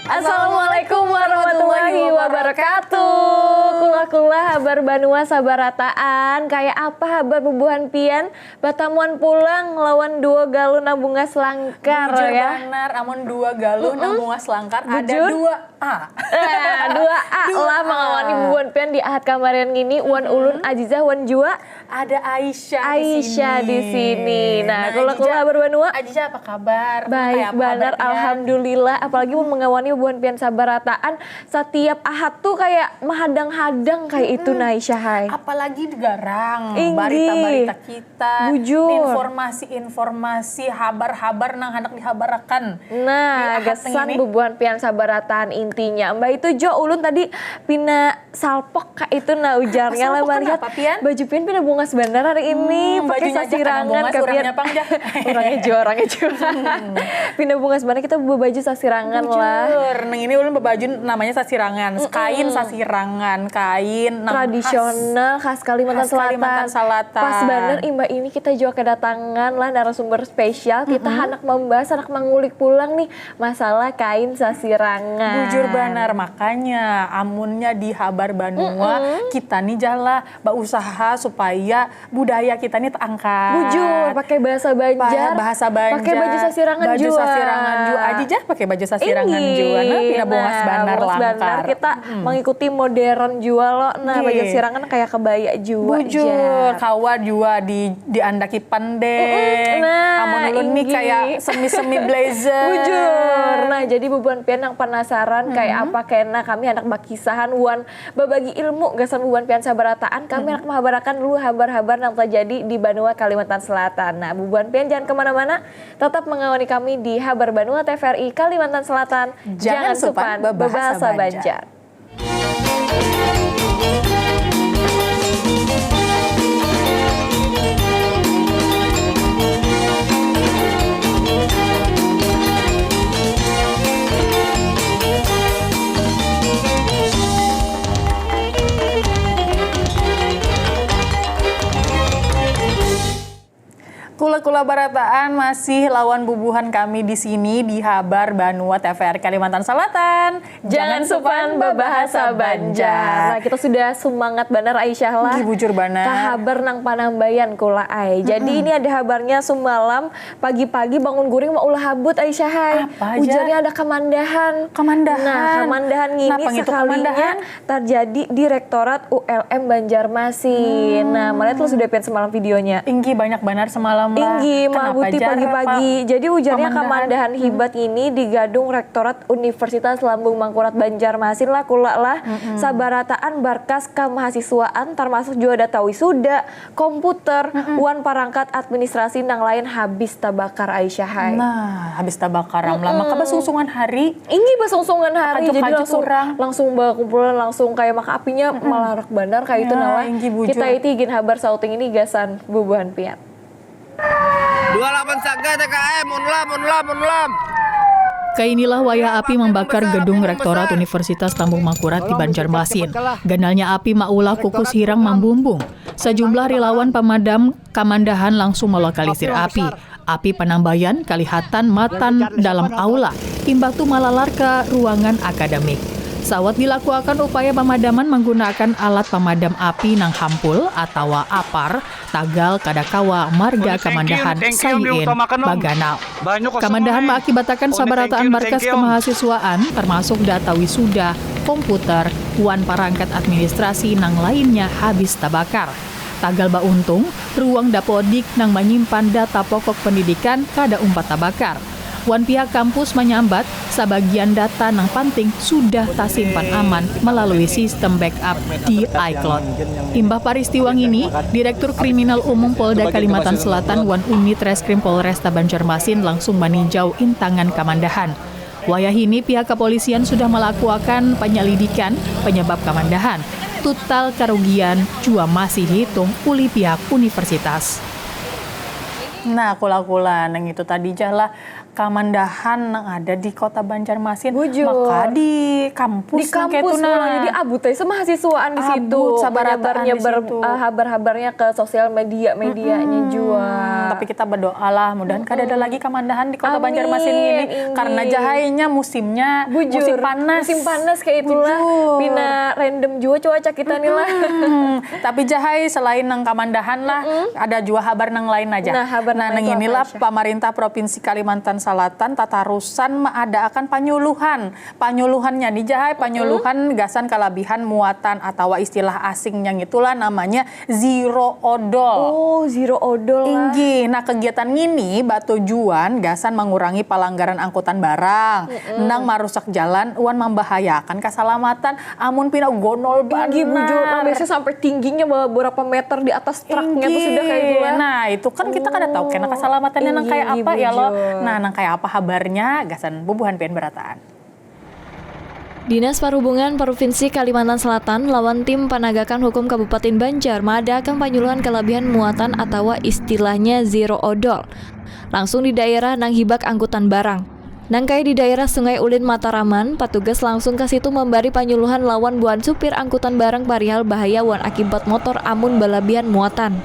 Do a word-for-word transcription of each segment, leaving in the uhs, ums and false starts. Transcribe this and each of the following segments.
Assalamualaikum warahmatullahi wabarakatuh. Kula-kula habar banua sabarataan. Kaya apa habar bubuhan pian? Batamuan pulang lawan dua galuh nang bungas langkar. Bujur ya. Banar, amun dua galuh nang bungas langkar ada dua A. Nah, dua A lah mangawani bubuhan pian di Ahad kamarian ngini, wan ulun Ajizah wan jua ada Aisyah di sini. Nah, kula-kula habar banua. Ajizah, apa kabar? Baik banar, alhamdulillah. Apalagi mun mengawani bubuhan pian sabarataan, setiap Ahad tuh kayak mahadang-hadang kayak itu, nah, Aisyah, hai. Apalagi digarang barita-barita kita, informasi-informasi, habar-habar nang handak dihabarakan. Nah, gasan bubuhan pian sabarataan intinya. Mbak itu jo, ulun tadi pina salpok kak itu, nah, ujarnya lah melihat baju pian pina bungas banar hari ini, pakai sasirangan kak pian. Orangnya jua, orangnya jua. Pina bungas banar, kita baju sasirangan lah. Bujur, nang ini ulun baju namanya sasirangan, kain sasirangan, kain tradisional khas Kalimantan Selatan. Pas banar imbah ini kita jua kedatangan lah narasumber spesial, kita handak membahas, handak mangulik pulang nih masalah kain sasirangan. Bujur banar, makanya amunnya di habar banua, kita nih jalah bausaha supaya budaya kita nih terangkat. Bujur, pakai bahasa Banjar, bahasa Banjar, pakai baju sasirangan jua. Baju sasirangan jua. Ajijah pakai baju sasirangan jua. Nah, pina bungas banar langkar. Kita mengikuti modern jua lo. Nah, baju sasirangan kayak kebaya jua. Bujur, kawa jua di diandaki pandai. Nah, amun ulun nih kayak semi-semi blazer. Bujur. Nah, jadi bubuhan pian yang penasaran kayak apa kena, kami handak bakisahan wan babagi ilmu gasan bubuhan pian sabarataan, kami handak mahabarakan dulu habar-habar yang terjadi di banua Kalimantan Selatan. Nah, bubuhan pian jangan kemana-mana, tetap mengawani kami di Habar Banua T V R I Kalimantan Selatan. Jangan supan bebahasa Banjar. Kula-kula barataan masih lawan bubuhan kami di sini di Habar Banua T V R Kalimantan Selatan. Jangan supan babahasa Banjar. Nah, kita sudah sumangat banar, Aisyah lah. Ih, bujur banar. Ka habar nang panambayan kula ai. Jadi ini ada habarnya sumalam pagi-pagi bangun guring maulah habut, Aisyah hai. Apa aja? Ujarnya ada kamandahan. Kamandahan. Nah, kamandahan ngini sekalinya terjadi di Rektorat U L M Banjarmasin. Nah, melihat lo sudah pian semalam videonya. Inggih, banyak banar semalam lah. Inggih, mabuti pagi-pagi. Jadi ujarnya kamandahan hibat ini di Gadung Rektorat Universitas Lambung Mangkurat Banjarmasin lah, kula lah. Sabarataan barkas kamahasiswaan, termasuk juga data wisuda, komputer, wan parangkat administrasi nang lain habis tabakar, Aisyah hai. Nah, habis tabakar am lah. Maka basungsungan hari. Inggih, basungsungan hari. Jadi langsung, langsung bakumpulan, langsung kayak maka apinya malarak banar kayak itu nah. Kita iti gin habar sauting ini gasan bubuhan pian. Dua lapan saga T K M, unlam, unlam, unlam. Kainilah wayah api mambakar gedung Rektorat Universitas Lambung Mangkurat di Banjarmasin. Ganalnya api maulah kukus hirang mambumbung. Sejumlah relawan pemadam kamandahan langsung melokalisir api. Api panambayan kalihatan matan dalam aula, imbah tu malalar ka ruangan akademik. Sawat dilakuakan upaya pamadaman manggunakan alat pamadam api nang hampul atawa apar, tagal kada kawa marga kamandahan sahiin baganal. Kamandahan maakibatakan sabarataan markas kamahasiswaan, termasuk data wisuda, komputer, wan parangkat administrasi nang lainnya habis tabakar. Tagal bauntung, ruang dapodik nang manyimpan data pokok pendidikan kada umpat tabakar. Wan pihak kampus manyambat, sabagian data nang panting sudah tasimpan aman malalui sistem backup di iCloud. Imbah paristiwa ngini, Direktur Kriminal Umum Polda Kalimantan Selatan wan Unit Reskrim Polresta Banjarmasin langsung maninjau intangan kamandahan. Wayahini pihak kapolisian sudah malakuakan panyalidikan panyabab kamandahan. Tutal karugian jua masih hitung ulih pihak universitas. Nah, kula-kula nang itu tadi jah lah kamandahan nang ada di Kota Banjarmasin. Bujur. Maka di kampus nang kaitu nah. Di kampus pulang. Jadi abut ai samahasiswaan di situ. Abut sabarataan di situ. Menyebar-nyebar, eh, habar-habarnya ke sosial media, medianya jua. Tapi kita berdoa lah, mudahan kada ada lagi kamandahan di kota Banjarmasin ini. Amin, Karena inggih. Jahainya musimnya Bujur, musim panas. Musim panas kayak itulah. Bujur. Pina random juga cuaca kita nih lah. Hmm, tapi Jahai, selain nang kamandahan lah, ada juga habar nang lain aja. Nah, habar nang Nah, lain nang itu apa, inilah Aisyah? Pamarintah Provinsi Kalimantan Selatan tatarusan maadaakan panyuluhan. Panyuluhannya nih, Jahai, panyuluhan gasan kalabihan muatan atawa istilah asingnya itulah namanya zero odol. Oh, zero odol lah. Inggih, nah, kegiatan ngini batujuan gasan mangurangi palanggaran angkutan barang nang marusak jalan wan mambahayakan kasalamatan amun pina gonol banar. Inggih, bujur. Nah, biasanya sampai tingginya beberapa meter di atas truknya tuh sudah kayak itu Inggih. lah. Nah, itu kan kita kada tahu kena kasalamatannya nang Inggih, kayak inggih, apa ya lo. bujur. Nah, nang kayak apa habarnya gasan bubuhan pian berataan. Dinas Parhubungan Provinsi Kalimantan Selatan lawan tim panagakan hukum Kabupaten Banjar maadaakan panyuluhan kalabihan muatan atawa istilahnya zero odol. Langsung di daerah nang hibak angkutan barang. Nang kaya di daerah Sungai Ulin Mataraman, patugas langsung ka situ mambari panyuluhan lawan buhan supir angkutan barang parihal bahaya wan akibat motor amun balabihan muatan.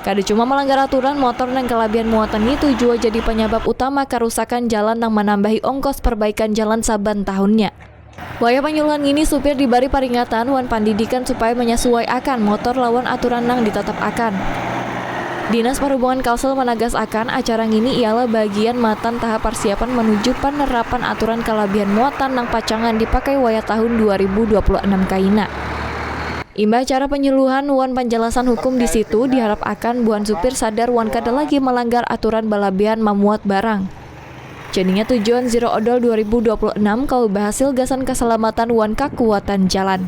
Kada cuma malanggar aturan, motor nang kalabihan muatan ngitu jua jadi panyabab utama karusakan jalan nang manambahi ongkos perbaikan jalan saban tahunnya. Wayah panyuluhan ngini supir dibari paringatan wan pandidikan supaya manyasuai akan motor lawan aturan nang ditatap akan. Dinas Parhubungan Kalsel managas akan acara ngini ialah bagian matan tahap parsiapan manuju panerapan aturan kalabihan muatan nang pacangan dipakai wayah tahun dua ribu dua puluh enam kaina. Imbah acara penyuluhan wan panjalasan hukum di situ, diharap akan buhan supir sadar wan kada lagi melanggar aturan balabihan mamuat barang. Jadinya tujuan Zero Odol dua ribu dua puluh enam kawa bahasil gasan kasalamatan wan kakuatan jalan.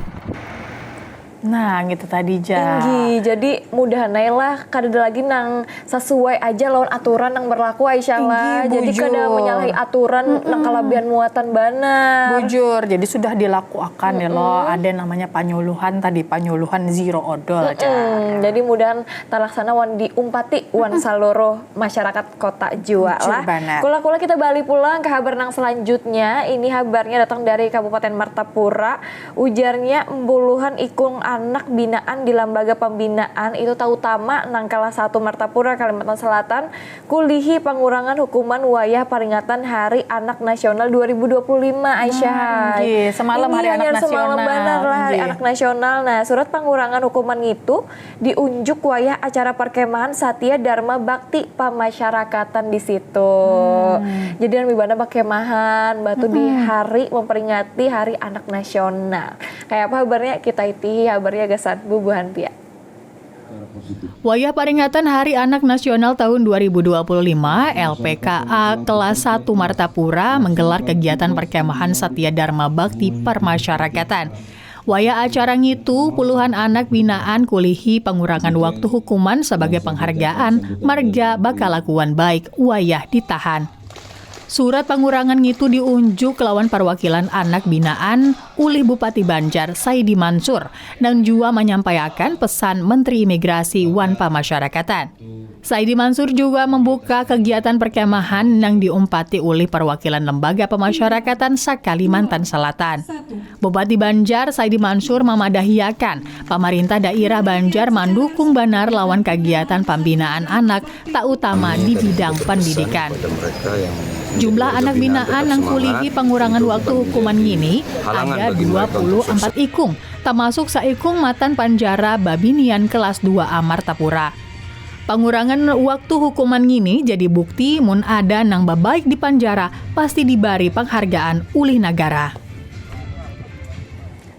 Nah, gitu tadi ja. Tinggi. Jadi mudahan ae lah kada ada lagi nang sasuai aja lawan aturan nang berlaku Aisyah lah. Tinggi, Jadi kada bujur. menyalahi aturan nang kalabihan muatan banar. Bujur, jadi sudah dilakuakan ya lo, ada namanya panyuluhan tadi, panyuluhan Zero Odol ja. Hmm, jadi mudahan talaksana wan diumpati wan saluruh masyarakat kota jua Bujur lah. Banar. Kula-kula kita balik pulang ke habar nang selanjutnya. Ini habarnya datang dari Kabupaten Martapura. Ujarnya puluhan ikung anak binaan di lambaga pembinaan itu terutama nang kelas satu Martapura, Kalimantan Selatan kulihi pengurangan hukuman wayah peringatan Hari Anak Nasional dua ribu dua puluh lima, Aisyah. Nggih, semalam Hari Anak Semalam Nasional. Banar lah Hari Nggih. Anak Nasional. Nah, surat pengurangan hukuman itu diunjuk wayah acara perkemahan Satya Dharma Bakti Pamasyarakatan di situ. Jadi nang bibana bakemahan batu di hari memperingati Hari Anak Nasional. Kayak apa habarnya? Kita itihi habarnya gasan bubuhan pia. Wayah peringatan Hari Anak Nasional tahun dua ribu dua puluh lima, L P K A kelas satu Martapura menggelar kegiatan perkemahan Satya Dharma Bakti Permasyarakatan. Wayah acara ngitu, puluhan anak binaan kulihi pengurangan waktu hukuman sebagai penghargaan marga bakalakuan baik wayah ditahan. Surat pengurangan ngitu diunjuk lawan perwakilan anak binaan ulih Bupati Banjar Saidi Mansur nang jua manyampaiakan pesan Menteri Imigrasi wan Pamasyarakatan. Saidi Mansur juga membuka kegiatan perkemahan nang diumpati ulih perwakilan lembaga pemasyarakatan sa-Kalimantan Selatan. Bupati Banjar Saidi Mansur mamadahiakan pamarintah dairah Banjar mandukung banar lawan kagiatan pambinaan anak, tautama di bidang pendidikan. Jumlah anak binaan nang kulihi pengurangan waktu hukuman ngini ada dua puluh empat ikung, tamasuk saikung matan panjara babinian kelas dua A Martapura. Pengurangan waktu hukuman ngini jadi bukti mun ada nang babaik di panjara pasti dibari penghargaan ulih nagara.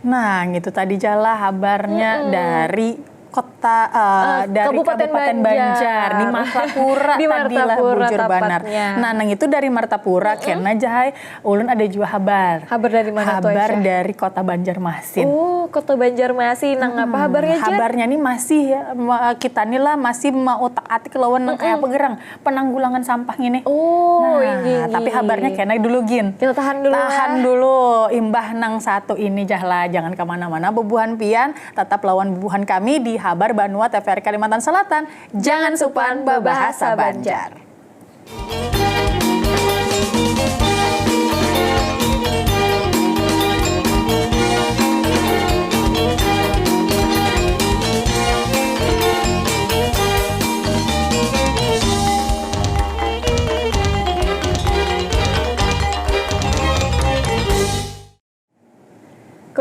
Nah, ngitu tadi ja lah habarnya dari kota, eh, dari Kabupaten Banjar, di Martapura tadi lah, bujur banar. Nah, nang itu dari Martapura, kena ja hai, ulun ada jua habar. Habar dari mana tu, Aisyah? Habar dari kota Banjarmasin. Oh, kota Banjarmasin. Nang apa habarnya, Jar? Habarnya nih masih ya, ma-, kita nih lah masih mautak-atik lawan nang kaya apa gerang penanggulangan sampah ngini. Oh, nah, tapi habarnya kena dulu gin. Kita tahan dulu. Tahan dulu, imbah nang satu ini ja lah, jangan kemana-mana bubuhan pian, tetap lawan bubuhan kami di Habar Banua T V R Kalimantan Selatan. Jangan supan babahasa Banjar.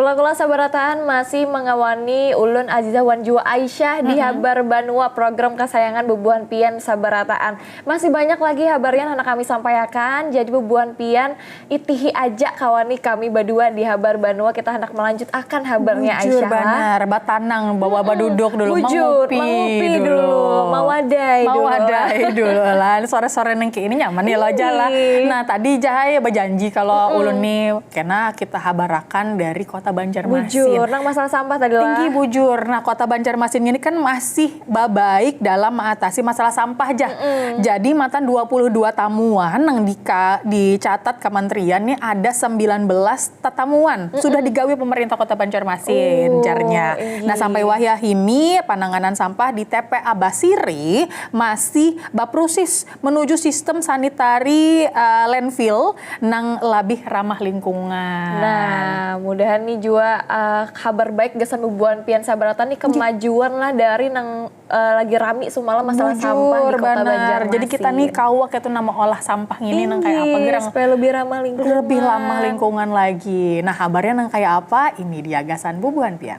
Kula-kula sabarataan masih mangawani ulun Azizah wan jua Aisyah di Habar Banua, program kasayangan bubuhan pian sabarataan. Masih banyak lagi habarnya handak kami sampaiakan, jadi bubuhan pian itihi aja kawani kami badua di Habar Banua. Kita handak malanjut akan habarnya Aisyah lah. Bujur banar, batanang bawa baduduk dulu, Bujur, mangupi mangupi dulu, mawadai dulu. Mawadai dulu lah, sore-sore nengki ini nyaman ya lo aja lah. Nah tadi Jahai bajanji kalau ulun nih kena kita habarakan dari kota Banjarmasin. Bujur, nang masalah sampah tadi lah. Tinggi bujur. Nah, kota Banjarmasin ini kan masih babaik dalam mengatasi masalah sampah jah. Mm -mm. Jadi matan dua puluh dua tamuan yang dika, dicatat kementerian nih ada sembilan belas tatamuan mm -mm. sudah digawi pemerintah kota Banjarmasin oh, jarnya. Nah, sampai wayah ini penanganan sampah di T P A Basiri masih baprusis menuju sistem sanitari uh, landfill nang labih ramah lingkungan. Nah, mudahan nih jua uh, kabar baik gasan bubuhan pian sabaratan nih kemajuan lah dari nang uh, lagi rami sumalam masalah Bujur, sampah di kota Banjarmasin. Jadi kita nih kawa kaitu nama olah sampah ini nang kayak apa gerang supaya lebih ramah lingkungan. Lebih ramah lingkungan lagi. Nah, kabarnya nang kayak apa? Ini dia gasan bubuhan pian.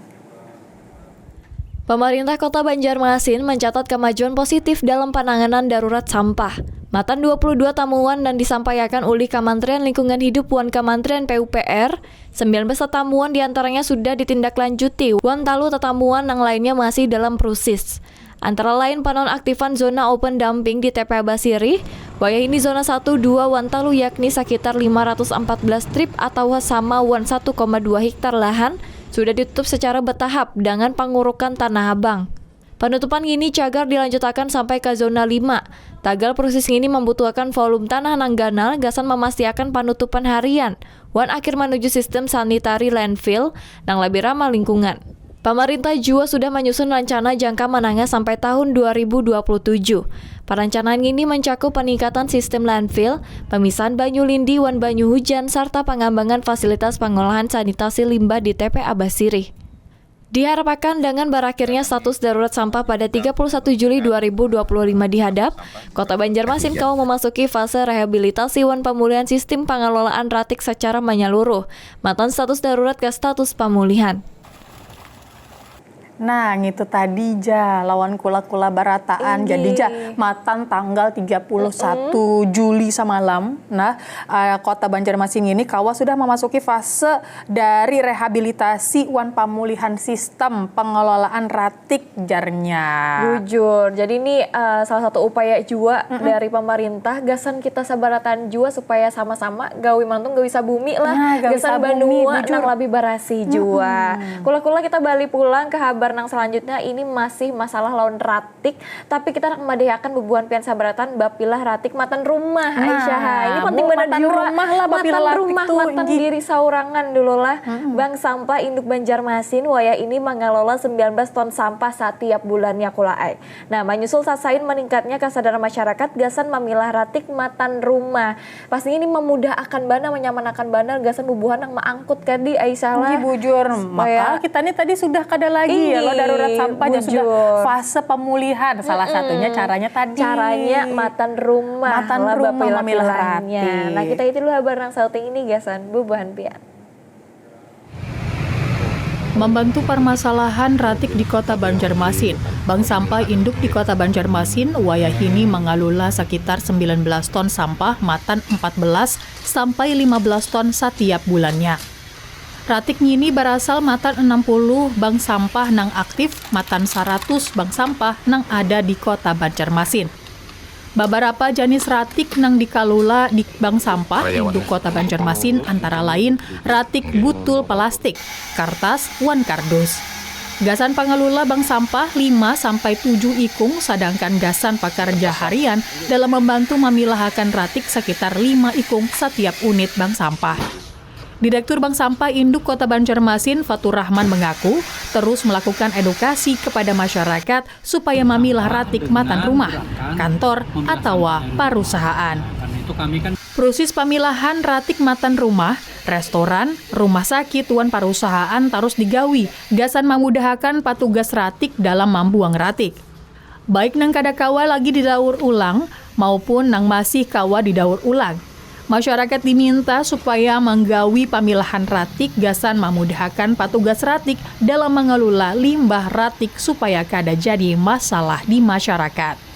Pemerintah Kota Banjarmasin mencatat kemajuan positif dalam penanganan darurat sampah. Matan dua puluh dua tamuan dan disampaikan oleh Kementerian Lingkungan Hidup wan Kementerian P U P R, sembilan belas tatamuan diantaranya sudah ditindaklanjuti, wan talu tatamuan yang lainnya masih dalam proses. Antara lain penonaktifan zona open dumping di T P A Basiri, wayah ini zona satu, dua, wan talu yakni sekitar lima ratus empat belas trip atau sama wan satu koma dua hektar lahan, sudah ditutup secara bertahap dengan pengurukan tanah abang. Penutupan ini cagar dilanjutakan sampai ke zona lima. Tagal proses ini membutuhkan volume tanah nang ganal gasan memastiakan penutupan harian wan akhir menuju sistem sanitary landfill nang lebih ramah lingkungan. Pemerintah juga sudah menyusun rencana jangka menengah sampai tahun dua ribu dua puluh tujuh. Perencanaan ini mencakup peningkatan sistem landfill, pemisahan banyu lindi wan banyu hujan, serta pengembangan fasilitas pengolahan sanitasi limbah di T P A Basirih. Diharapkan dengan berakhirnya status darurat sampah pada tiga puluh satu Juli dua ribu dua puluh lima dihadap, Kota Banjarmasin kawa memasuki fase rehabilitasi wan pemulihan sistem pengelolaan ratik secara menyeluruh, matan status darurat ke status pemulihan. Nah, ngitu tadi ja lawan kula-kula barataan. Jadi ja matan tanggal tiga puluh satu Juli samalam, nah, uh, Kota Banjarmasin ini kawa sudah memasuki fase dari rehabilitasi wan pamulihan sistem pengelolaan ratik jarnya. Bujur. Jadi ini uh, salah satu upaya jua mm -mm. dari pemerintah gasan kita sabaratan jua supaya sama-sama gawi mantung gawi sabumi lah. Nah, gawi gasan sabumi, banua bujur. Nang lebih barasih jua. Mm -mm. Kula-kula kita balik pulang ke habar nang selanjutnya, ini masih masalah lawan ratik, tapi kita nak madahiakan bubuhan pian sabaratan bapilah ratik matan rumah. Nah, Aisyah. Ini penting banget matan jua. Rumah lah, matan rumah, matan diri saurangan dulu lah. Hmm. Bank sampah Induk Banjarmasin wayah ini mengelola sembilan belas ton sampah setiap bulannya kula ai. Nah, menyusul sasain meningkatnya kesadaran masyarakat gasan memilah ratik matan rumah. Pasti ini memudahkan bana, menyamanakan bana gasan bubuhan yang mengangkut kadi ai salah. Bujur, maka kita ini tadi sudah kada lagi ya lo darurat sampah, sudah fase pemulihan. Salah satunya caranya tadi. Caranya matan rumah. Matan rumah memilah ratik. Nah, kita itu dulu habar nang sauting ini gasan bubuhan pian. Membantu permasalahan ratik di Kota Banjarmasin, Bank Sampah Induk di Kota Banjarmasin wayahini mangalula sekitar sembilan belas ton sampah matan empat belas sampai lima belas ton satiap bulannya. Ratik ngini barasal matan enam puluh bank sampah nang aktif matan saratus bank sampah nang ada di Kota Banjarmasin. Babarapa janis ratik nang dikalula di bank sampah induk Kota Banjarmasin antara lain ratik butul pelastik, kartas, wan kardus. Gasan pangalula bank sampah lima sampai tujuh ikung, sadangkan gasan pakarja harian dalam membantu mamilahakan ratik sakitar lima ikung satiap unit bank sampah. Direktur Bank Sampah Induk Kota Banjarmasin, Fatur Rahman mengaku terus melakukan edukasi kepada masyarakat supaya mamilah ratik matan rumah, kantor, atawa parusahaan. Prusis pamilahan ratik matan rumah, restoran, rumah sakit, wan parusahaan tarus digawi gasan mamudahakan patugas ratik dalam mambuang ratik. Baik nang kada kawa lagi didaur ulang maupun nang masih kawa didaur ulang. Masyarakat diminta supaya manggawi pamilahan ratik gasan mamudahakan patugas ratik dalam mangalula limbah ratik supaya kada jadi masalah di masyarakat.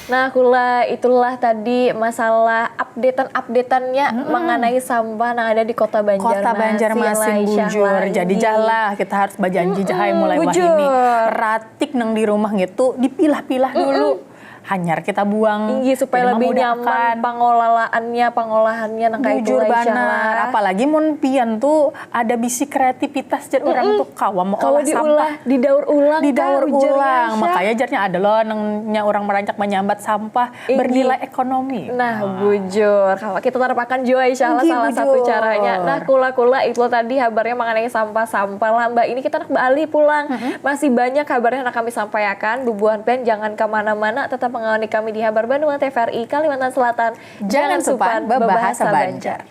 Nah, Kula, itulah tadi masalah updatean-updateannya mengenai sampah yang ada di Kota Banjarmasin. Kota Banjarmasin, bujur. Jadi, jahlah, kita harus bajanji, jahai, mulai wahini. Ratik nang di rumah ngitu dipilah-pilah dulu. Hanyar kita buang. Inggih, supaya lebih nyaman pengelolaannya, pengolahannya nang kaya itu. Bujur banar. Apalagi mun pian tu ada bisi kreativitas jar urang tu, kawa meolah sampah. Kawa diulah, didaur ulang. Didaur ulang. Makanya jarnya ada lo nang nya urang merancak menyambat sampah bernilai ekonomi. Nah, bujur. Kawa kita tarapakan jua, insyaallah, salah satu caranya. Nah, Kula-Kula, itu tadi habarnya mengenai sampah-sampah lah. Mbak, ini kita nak baalih pulang. Masih banyak habarnya nak kami sampaiakan. Bubuhan pian jangan kemana-mana, tetap mengawani kami di Habar Banua TVRI Kalimantan Selatan. Jangan supan bebahasa Banjar.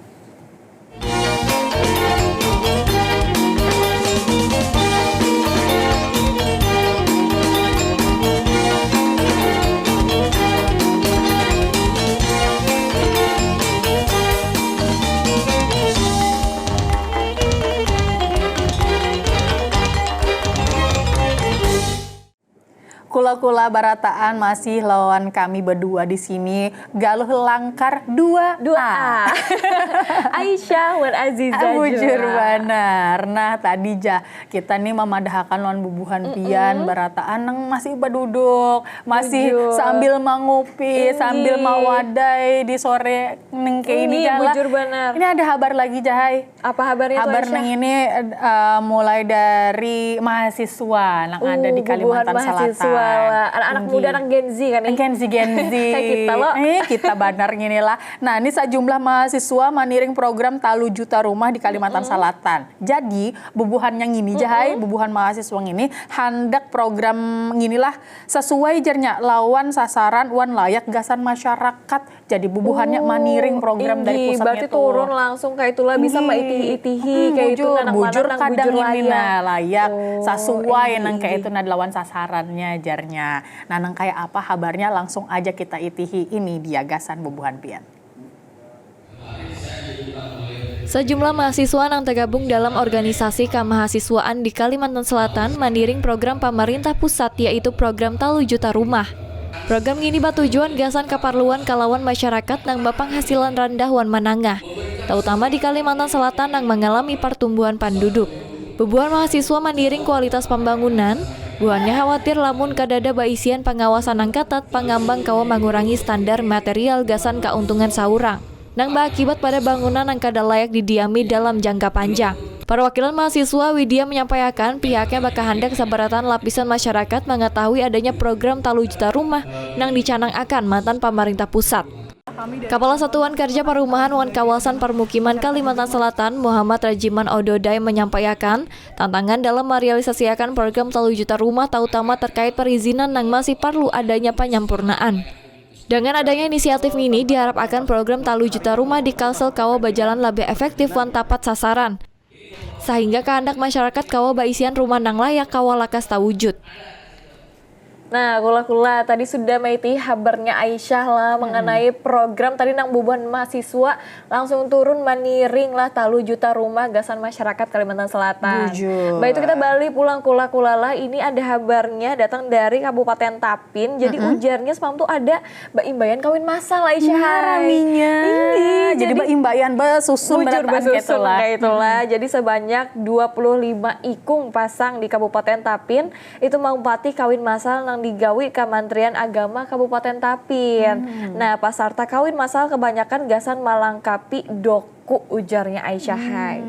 Kula-kula barataan masih lawan kami badua di sini, Galuh Langkar dua A. Dua A. Aisyah wan Aziza jua. Bujur banar. Nah, tadi ja kita nih mamadahakan lawan bubuhan pian barataan nang masih baduduk, masih sambil mangupi, sambil mawadai di sore nang kaya ini ja lah. Bujur banar. Ini ada habar lagi ja, hai. Apa habarnya tu, Aisyah? Habar nang ini mulai dari mahasiswa nang ada di Kalimantan Selatan. Anak-anak muda, nang Gen Z kan nih? Gen Z, Gen Z. Kayak kita lo. Eh, kita banar ngini lah. Nah, ini sajumlah mahasiswa maniring program Talu Juta Rumah di Kalimantan Selatan. Jadi, bubuhan yang ngini ja, hai, bubuhan mahasiswa ngini handak program ngini lah sesuai jarnya lawan sasaran wan layak gasan masyarakat. Jadi bubuhannya maniring program dari pusat ngitu. Inggih, berarti turun langsung kayak itulah, bisa maitihi-itihi kayak itu, nah, nang mana nang bujur layak. Nah, layak, sasuai nang kayak itu, nah, lawan sasarannya jarnya. Nah, nang kayak apa habarnya, langsung aja kita itihi. Ini dia gasan bubuhan pian. Sajumlah mahasiswa nang tergabung dalam organisasi kamahasiswaan di Kalimantan Selatan maniring program pamarintah pusat, yaitu program Talu Juta Rumah. Program ngini batujuan gasan kaparluan kalawan masyarakat nang bapanghasilan randah wan manangah, tautama di Kalimantan Selatan nang mangalami partumbuhan panduduk. Bubuhan mahasiswa mandiring kualitas pambangunan, buhannya khawatir lamun kadada baisian pangawasan nang katat, pangambang kawa mangurangi standar material gasan kauntungan saurang, nang baakibat pada bangunan nang kada layak didiami dalam jangka panjang. Parwakilan mahasiswa, Widya, manyampaiakan, pihaknya bakahandak sabarataan lapisan masyarakat mangatahui adanya program Talu Juta Rumah nang dicanang akan matan pamarintah pusat. Kapala Satuan Karja Parumahan wan Kawasan Parmukiman Kalimantan Selatan, Muhammad Rajiman Ododai, manyampaiakan, tantangan dalam marealisasiakan program Talu Juta Rumah tautama terkait perizinan nang masih parlu adanya panyampurnaan. Dengan adanya inisiatif ngini, diharapakan program Talu Juta Rumah di Kalsel kawa bajalan labih efektif wan tapat sasaran, sahingga kahandak masyarakat kawa baisian rumah nang layak kawa lakas tawujud. Nah, Kula-Kula, tadi sudah maitihi habarnya Aisyah lah mengenai program tadi nang bubuhan mahasiswa langsung turun maniring lah Talu Juta Rumah gasan masyarakat Kalimantan Selatan. Bujur. Bah, itu kita balik pulang Kula-Kula lah. Ini ada habarnya datang dari Kabupaten Tapin. Jadi, ujarnya semalam tuh ada baimbaian kawin masal, Aisyah. Nah, raminya. Jadi, baimbaian, basusun. Bujur, berataan basusun kayak itulah. Kayak itulah. Jadi, sebanyak dua puluh lima ikung pasang di Kabupaten Tapin itu maumpati kawin masal nang digawi Kamantrian Agama Kabupaten Tapin. Nah, pasarta kawin masal kebanyakan gasan malangkapi doku, ujarnya Aisyah, hai.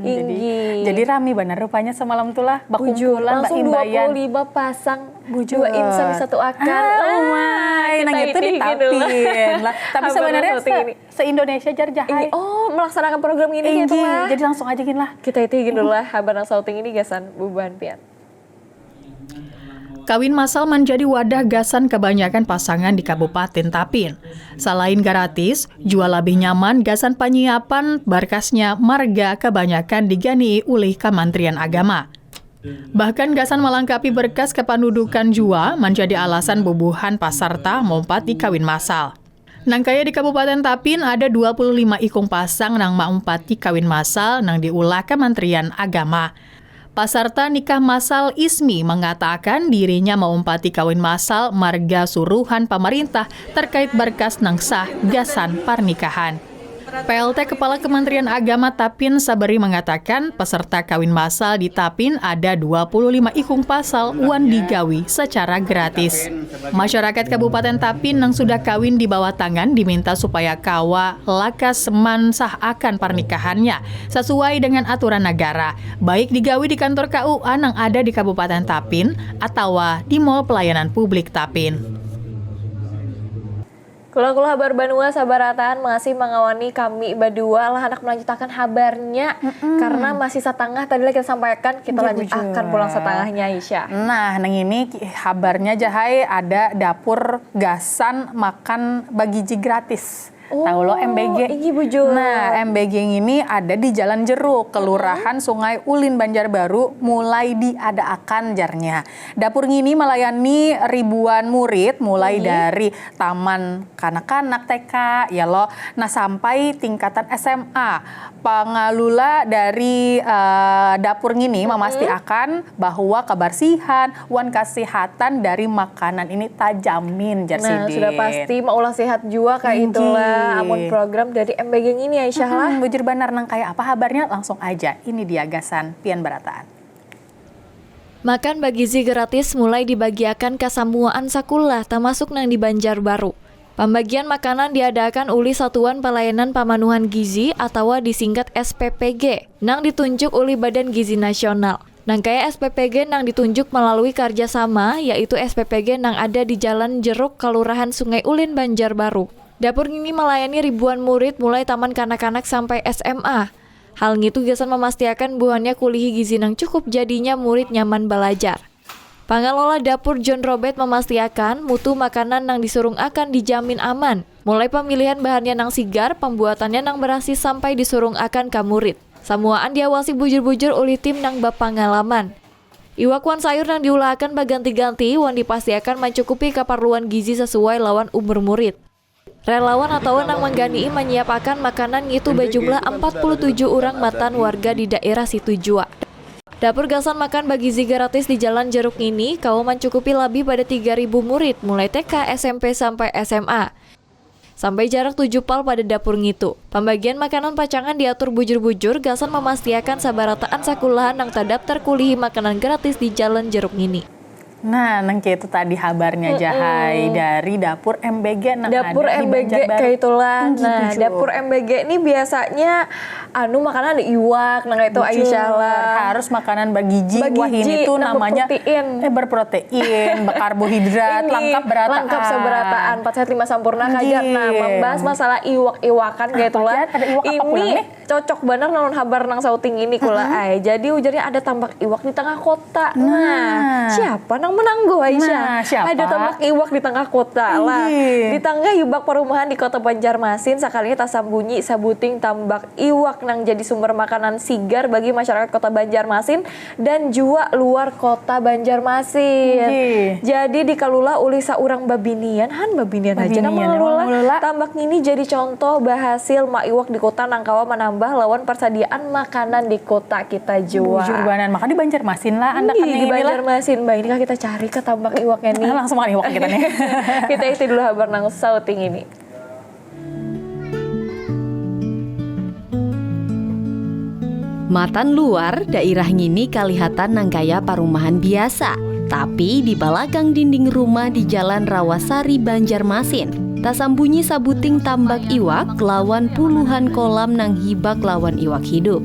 Inggih. Jadi rami banar rupanya semalam tuh lah, bakumpulan, baimbaian. Bujur, langsung dua puluh lima pasang, dua insan satu akal. Ah, umai, nang itu di Tapin lah. Tapi sebenarnya se-Indonesia jar ja, hai. Oh, melaksanakan program ini gitu lah. Jadi langsung aja gini lah. Kita itu gini dulu lah, habar nang sauting ini gasan bubuhan pian. Kawin masal manjadi wadah gasan kabanyakan pasangan di Kabupaten Tapin. Salain garatis, jua labih nyaman gasan panyiapan barkasnya marga kabanyakan diganii ulih Kamantrian Agama. Bahkan gasan malangkapi berkas kapandudukan jua manjadi alasan bubuhan pasarta mompati kawin masal. Nangkaya di Kabupaten Tapin ada dua puluh lima ikung pasang nang maumpati kawin masal nang diulah Kementerian Agama. Pasarta nikah masal Ismi mangatakan dirinya maumpati kawin masal marga suruhan pamarintah terkait barkas nang sah gasan parnikahan. P L T Kepala Kementerian Agama Tapin Sabari mangatakan, peserta kawin masal di Tapin ada dua puluh lima ikung pasal wan digawi secara gratis. Masyarakat Kabupaten Tapin nang sudah kawin di bawah tangan diminta supaya kawa lakas mansahakan parnikahannya sesuai dengan aturan negara, baik digawi di kantor K U A nang ada di Kabupaten Tapin atawa di Mall Pelayanan Publik Tapin. Kula-kula habar banua sabarataan masih mangawani kami badua lah handak melanjutakan habarnya karena masih satangah tadi lah kita sampaikan, kita lanjutakan pulang satangahnya Aisyah. Nah, nang ini habarnya jahai ada dapur gasan makan bagiji gratis. Tahu lo M B G? Nah, M B G ini ada di Jalan Jeruk, Kelurahan Sungai Ulin, Banjarbaru, mulai diadaakan jarnya. Dapur ngini melayani ribuan murid mulai dari taman kanak-kanak T K ya lo, nah sampai tingkatan S M A. Pangalula dari uh, dapur ngini memastiakan bahwa kebersihan wan kesehatan dari makanan ini tajamin jar sidin. Nah, sudah pasti maulah sehat jua kah itulah amun program dari M B G ngini Aisyah lah. Hmm, bujur banar, nang kaya apa habarnya langsung aja ini dia gasan pian barataan. Makan bagizi gratis mulai dibagiakan ka samuaan sakulah tamasuk nang di Banjarbaru. Pambagian makanan diadaakan ulih Satuan Palayanan Pamanuhan Gizi atawa disingkat S P P G nang ditunjuk ulih Badan Gizi Nasional. Nangkaya S P P G nang ditunjuk malalui karja sama, yaitu S P P G nang ada di Jalan Jeruk, Kalurahan Sungai Ulin, Banjarbaru. Dapur ngini malayani ribuan murid mulai taman kanak-kanak sampai S M A. Hal ngitu gasan mamastiakan buhannya kulihi gizi nang cukup jadinya murid nyaman balajar. Pangalola dapur John Robert mamastiakan mutu makanan nang disurung akan dijamin aman, mulai pamilihan bahannya nang sigar, pambuatannya nang barasih sampai disurung akan ka murid. Samuaan diawasi bujur-bujur ulih tim nang bapangalaman. Iwak wan sayur nang diulahakan baganti-ganti wan dipastiakan mancukupi kaparluan gizi sasuai lawan umur murid. Relawan atawa nang mangganii manyiapakan makanan ngitu bajumlah ampat puluh tujuh urang matan warga di daerah situ jua. Dapur gasan makan bagizi gratis di Jalan Jeruk ngini kawa mancukupi labih pada tiga ribu murid mulai T K, S M P, sampai S M A. Sampai jarak tujuh pal pada dapur ngitu. Pambagian makanan pacangan diatur bujur-bujur gasan mamastiakan sabarataan sakulahan nang tadaptar kulihi makanan gratis di Jalan Jeruk ngini. Nah, nang kaitu tadi habarnya Jahai dari dapur M B G nang Dapur ada di M B G Banjarbaru. Kaitulah. Tinggi Nah, tujuh. Dapur M B G ini biasanya anu makanan ada iwak, nang itu Aisyah lah. Harus makanan bagiji. Bagiji, wah ini tuh nang namanya berprotein. Eh berprotein, berkarbohidrat, lengkap berataan. Lengkap seberataan, empat sehat lima sempurna kajar. Nah, membahas masalah iwak-iwakan kaitulah. Ada iwak apa pulang nih? Cocok banar lawan habar nang sauting ini kula ai. Jadi ujarnya ada tambak iwak di tangah kota. Nah, siapa nang menangguh Aisyah? Nah, siapa? Ada tambak iwak di tangah kota lah. Di tangga hibak perumahan di Kota Banjarmasin sakalinya tasambunyi sabuting tambak iwak nang jadi sumber makanan sigar bagi masyarakat Kota Banjarmasin dan jua luar Kota Banjarmasin. Jadi dikalulah ulih saurang babinian, han babinian haja nang mangalula. Tambak ngini jadi contoh bahasil maiwak di kota nang kawa manambah lawan parsadiaan makanan di kota kita jua. Bujur banar, maka di Banjarmasin lah andakannya ini lah. Di Banjarmasin, bah ini kah kita cari kah tambak iwaknya nih. Langsung makan iwak kita nih. Kita isi dulu habar nang sauting ini. Matan luar, dairah ngini kalihatan nang kaya parumahan biasa. Tapi di balakang dinding rumah di Jalan Rawasari, Banjarmasin, tasambunyi sabuting tambak iwak lawan puluhan kolam nang hibak lawan iwak hidup.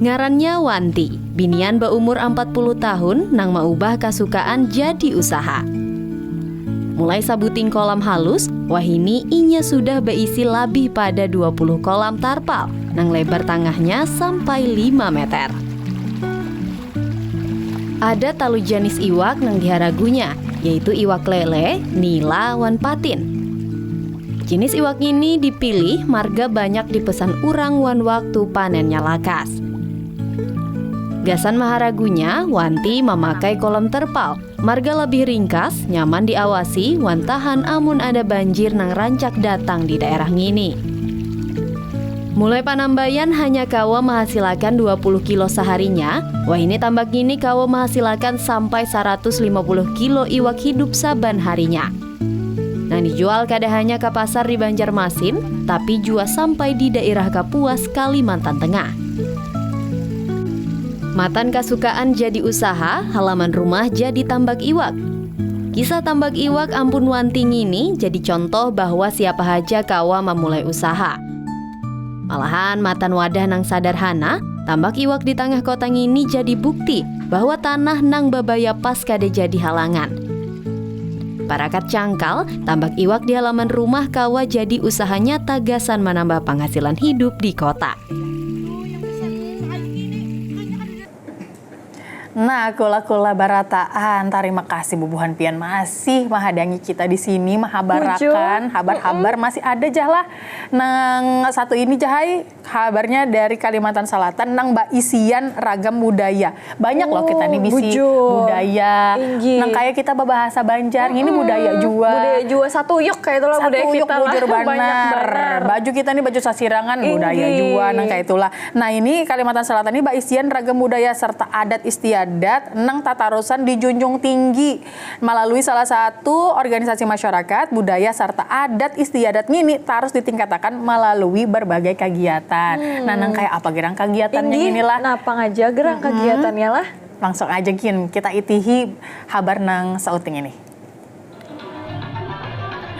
Ngarannya Wanti, binian baumur ampat puluh tahun nang maubah kasukaan jadi usaha. Mulai sabuting kolam halus, wahini inya sudah baisi labih pada dua puluh kolam tarpal nang lebar tangahnya sampai lima meter. Ada talu janis iwak nang diharagunya, yaitu iwak lele, nila, wan patin. Jinis iwak ini dipilih marga banyak dipesan urang wan waktu panennya lakas. Gasan maharagunya, Wanti mamakai kolam terpal Marga lebih ringkas, nyaman diawasi, wan tahan amun ada banjir nang rancak datang di daerah ngini. Mulai panambayan hanya kawa mahasilakan dua puluh kilo saharinya, wahini tambak ngini kawa mahasilakan sampai saratus lima puluh kilo iwak hidup saban harinya. Nang dijual kada hanya ka pasar di Banjarmasin, tapi jua sampai di dairah Kapuas, Kalimantan Tengah. Matan kasukaan jadi usaha, halaman rumah jadi tambak iwak. Kisah tambak iwak ampun wanti ngini jadi contoh bahwa siapa haja kawa mamulai usaha. Malahan matan wadah nang sadarhana, tambak iwak di tangah kota ngini jadi bukti bahwa tanah nang babaya pas kada jadi halangan. Parakat cangkal, tambak iwak di halaman rumah kawa jadi usaha nyata gasan manambah panghasilan hidup di kota. Nah, kula-kula barataan, tarima kasih bubuhan pian masih mahadangi kita di sini, mahabarakan habar-habar. Masih ada jah lah nang satu ini, jahai, habarnya dari Kalimantan Selatan nang baisian ragam budaya. Banyak loh kita nih bisi budaya. Nang kayak kita babahasa Banjar, ini budaya jua. Budaya jua, satuyuk kayak itulah budaya kita lah. Satuyuk, bujur banar. Baju kita nih baju sasirangan, budaya jua nang kayak itulah. Nah, ini Kalimantan Selatan ini baisian ragam budaya serta adat istiadat nang tatarusan dijunjung tinggi melalui salah satu organisasi masyarakat, budaya serta adat istiadat ngini tarus ditingkatakan melalui berbagai kagiatan. Nah, nang kaya apa gerang kagiatannya ngini lah? Nah, pang aja gerang kagiatannya lah. Langsung aja gin kita itihi habar nang sauting ini.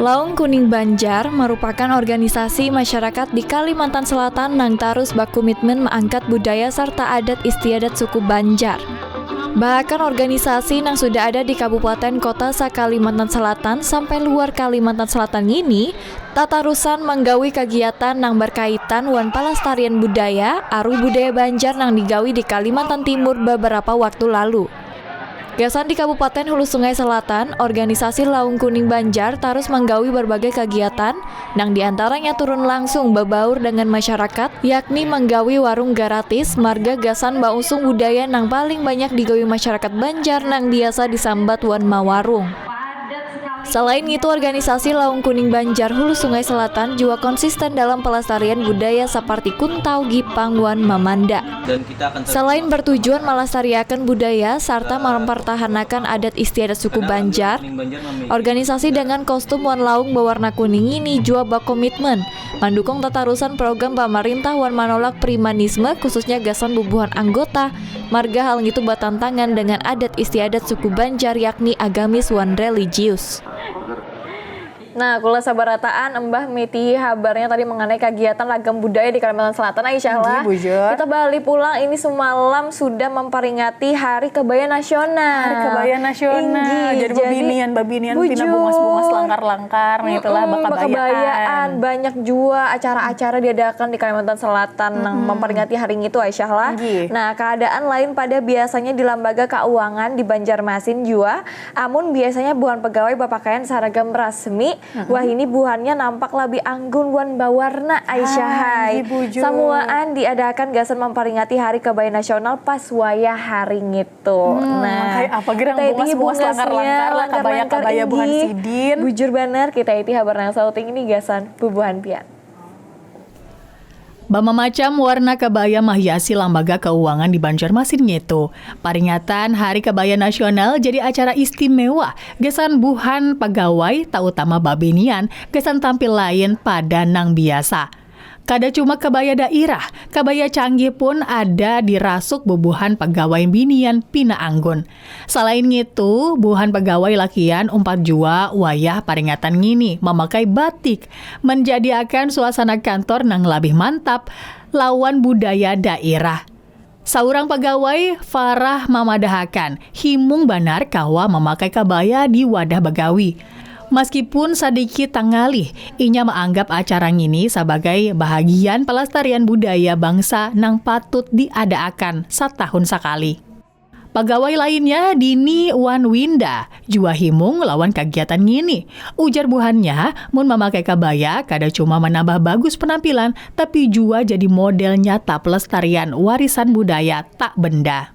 Laung Kuning Banjar marupakan organisasi masyarakat di Kalimantan Selatan nang tarus bakumitmen maangkat budaya sarta adat istiadat suku Banjar. Bahkan organisasi nang sudah ada di kabupaten kota sa-Kalimantan Selatan sampai luar Kalimantan Selatan ngini tatarusan manggawi kagiatan nang barkaitan wan palastarian budaya aruh budaya Banjar nang digawi di Kalimantan Timur babarapa waktu lalu. Gasan di Kabupaten Hulu Sungai Selatan, organisasi Laung Kuning Banjar tarus manggawi barbagai kagiatan, nang diantaranya turun langsung babaur dangan masyarakat, yakni manggawi warung garatis, marga gasan bausung budaya nang paling banyak digawi masyarakat Banjar nang biasa disambat wan mawarung. Salain ngitu, organisasi Laung Kuning Banjar Hulu Sungai Selatan jua konsisten dalam palastarian budaya saparti kuntau, gipang, wan mamanda. Salain bartujuan malastariakan budaya sarta mampartahanakan adat istiadat suku Banjar, organisasi dangan kostum wan laung bawarna kuning ngini jua bakomitmen mandukung tatarusan program pamarintah wan manolak primanisme khususnya gasan bubuhan anggota, marga hal ngitu batantangan dangan adat istiadat suku Banjar yakni agamis wan religius. Nah, kula sabarataan embah mitihi habarnya tadi mengenai kagiatan ragam budaya di Kalimantan Selatan, Aisyah lah. Kita balik pulang ini semalam sudah memperingati Hari Kebaya Nasional. Hari Kebaya Nasional. Jadi babinian, babinian pina bungas-bungas langkar-langkar itulah, bakabayaan. Banyak jua acara-acara diadakan di Kalimantan Selatan nang memperingati hari ngitu, Aisyah lah. Nah, keadaan lain pada biasanya di lambaga kauangan di Banjarmasin jua. Amun biasanya buhan pegawai bapakaian saragam rasmi, wahini buhannya nampak labih anggun wan bawarna, Aisyahai. Samuaan diadakan gasan mamparingati Hari Kabaya Nasional pas wayah hari ngitu. Nah, kita itihi bungasnya, langkar-langkar, bujur banar, kita itihi habar nang sauting ini gasan bubuhan pian. Bamamacam warna kabaya mahiasi lambaga kauangan di Banjarmasin ngitu. Paringatan Hari Kabaya Nasional jadi acara istimewa gasan buhan pagawai, tautama babinian, gasan tampil lain pada nang biasa. Kada cuma kabaya dairah, kabaya canggih pun ada dirasuk bubuhan pagawai binian pina anggun. Salain ngitu, buhan pagawai lakian umpat jua wayah paringatan ngini mamakai batik, manjadiakan suasana kantor nang labih mantap lawan budaya dairah. Saurang pagawai, Farah, mamadahakan himung banar kawa mamakai kabaya di wadah bagawi. Maskipun sadikit tangalih, inya maanggap acara ngini sabagai bahagian palastarian budaya bangsa nang patut diadaakan satahun sakali. Pagawai lainnya, Dini wan Winda, jua himung lawan kagiatan ngini. Ujar buhannya, mun mamakai kabaya kada cuma manambah bagus panampilan, tapi jua jadi model nyata pelestarian warisan budaya tak benda.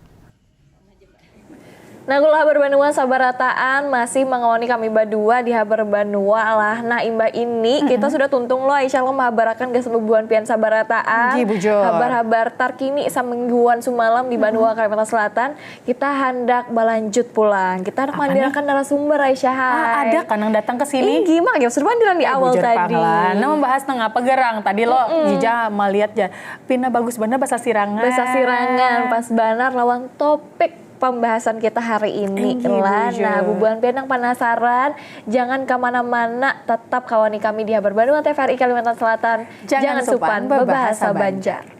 Nah, kula habar banua sabarataan masih mangawani kami badua di habar banua lah. Nah, imbah ini kita sudah tuntung lo, Aisyah lo mahabarakan gasan bubuhan pian sabarataan. Inggih, bujur. Habar-habar tarkini samingguan sumalam di banua Kalimantan Selatan. Kita handak balanjut pulang. Kita handak mandirakan narasumber, Aisyah. Ah, ada kan yang datang ke sini? Inggih, makanya sudah mandiran di awal tadi. Nah, membahas nang apa gerang? Tadi lo, Jija melihat ja. Pina bagus banar basasirangan. Basasirangan, pas banar lawan topik pembahasan kita hari ini. Inggih, lah. Nah, bubuhan pian nang panasaran, jangan kamana-mana, tetap kawani kami di Habar Banua T V R I Kalimantan Selatan. Jangan supan bebahasa Banjar.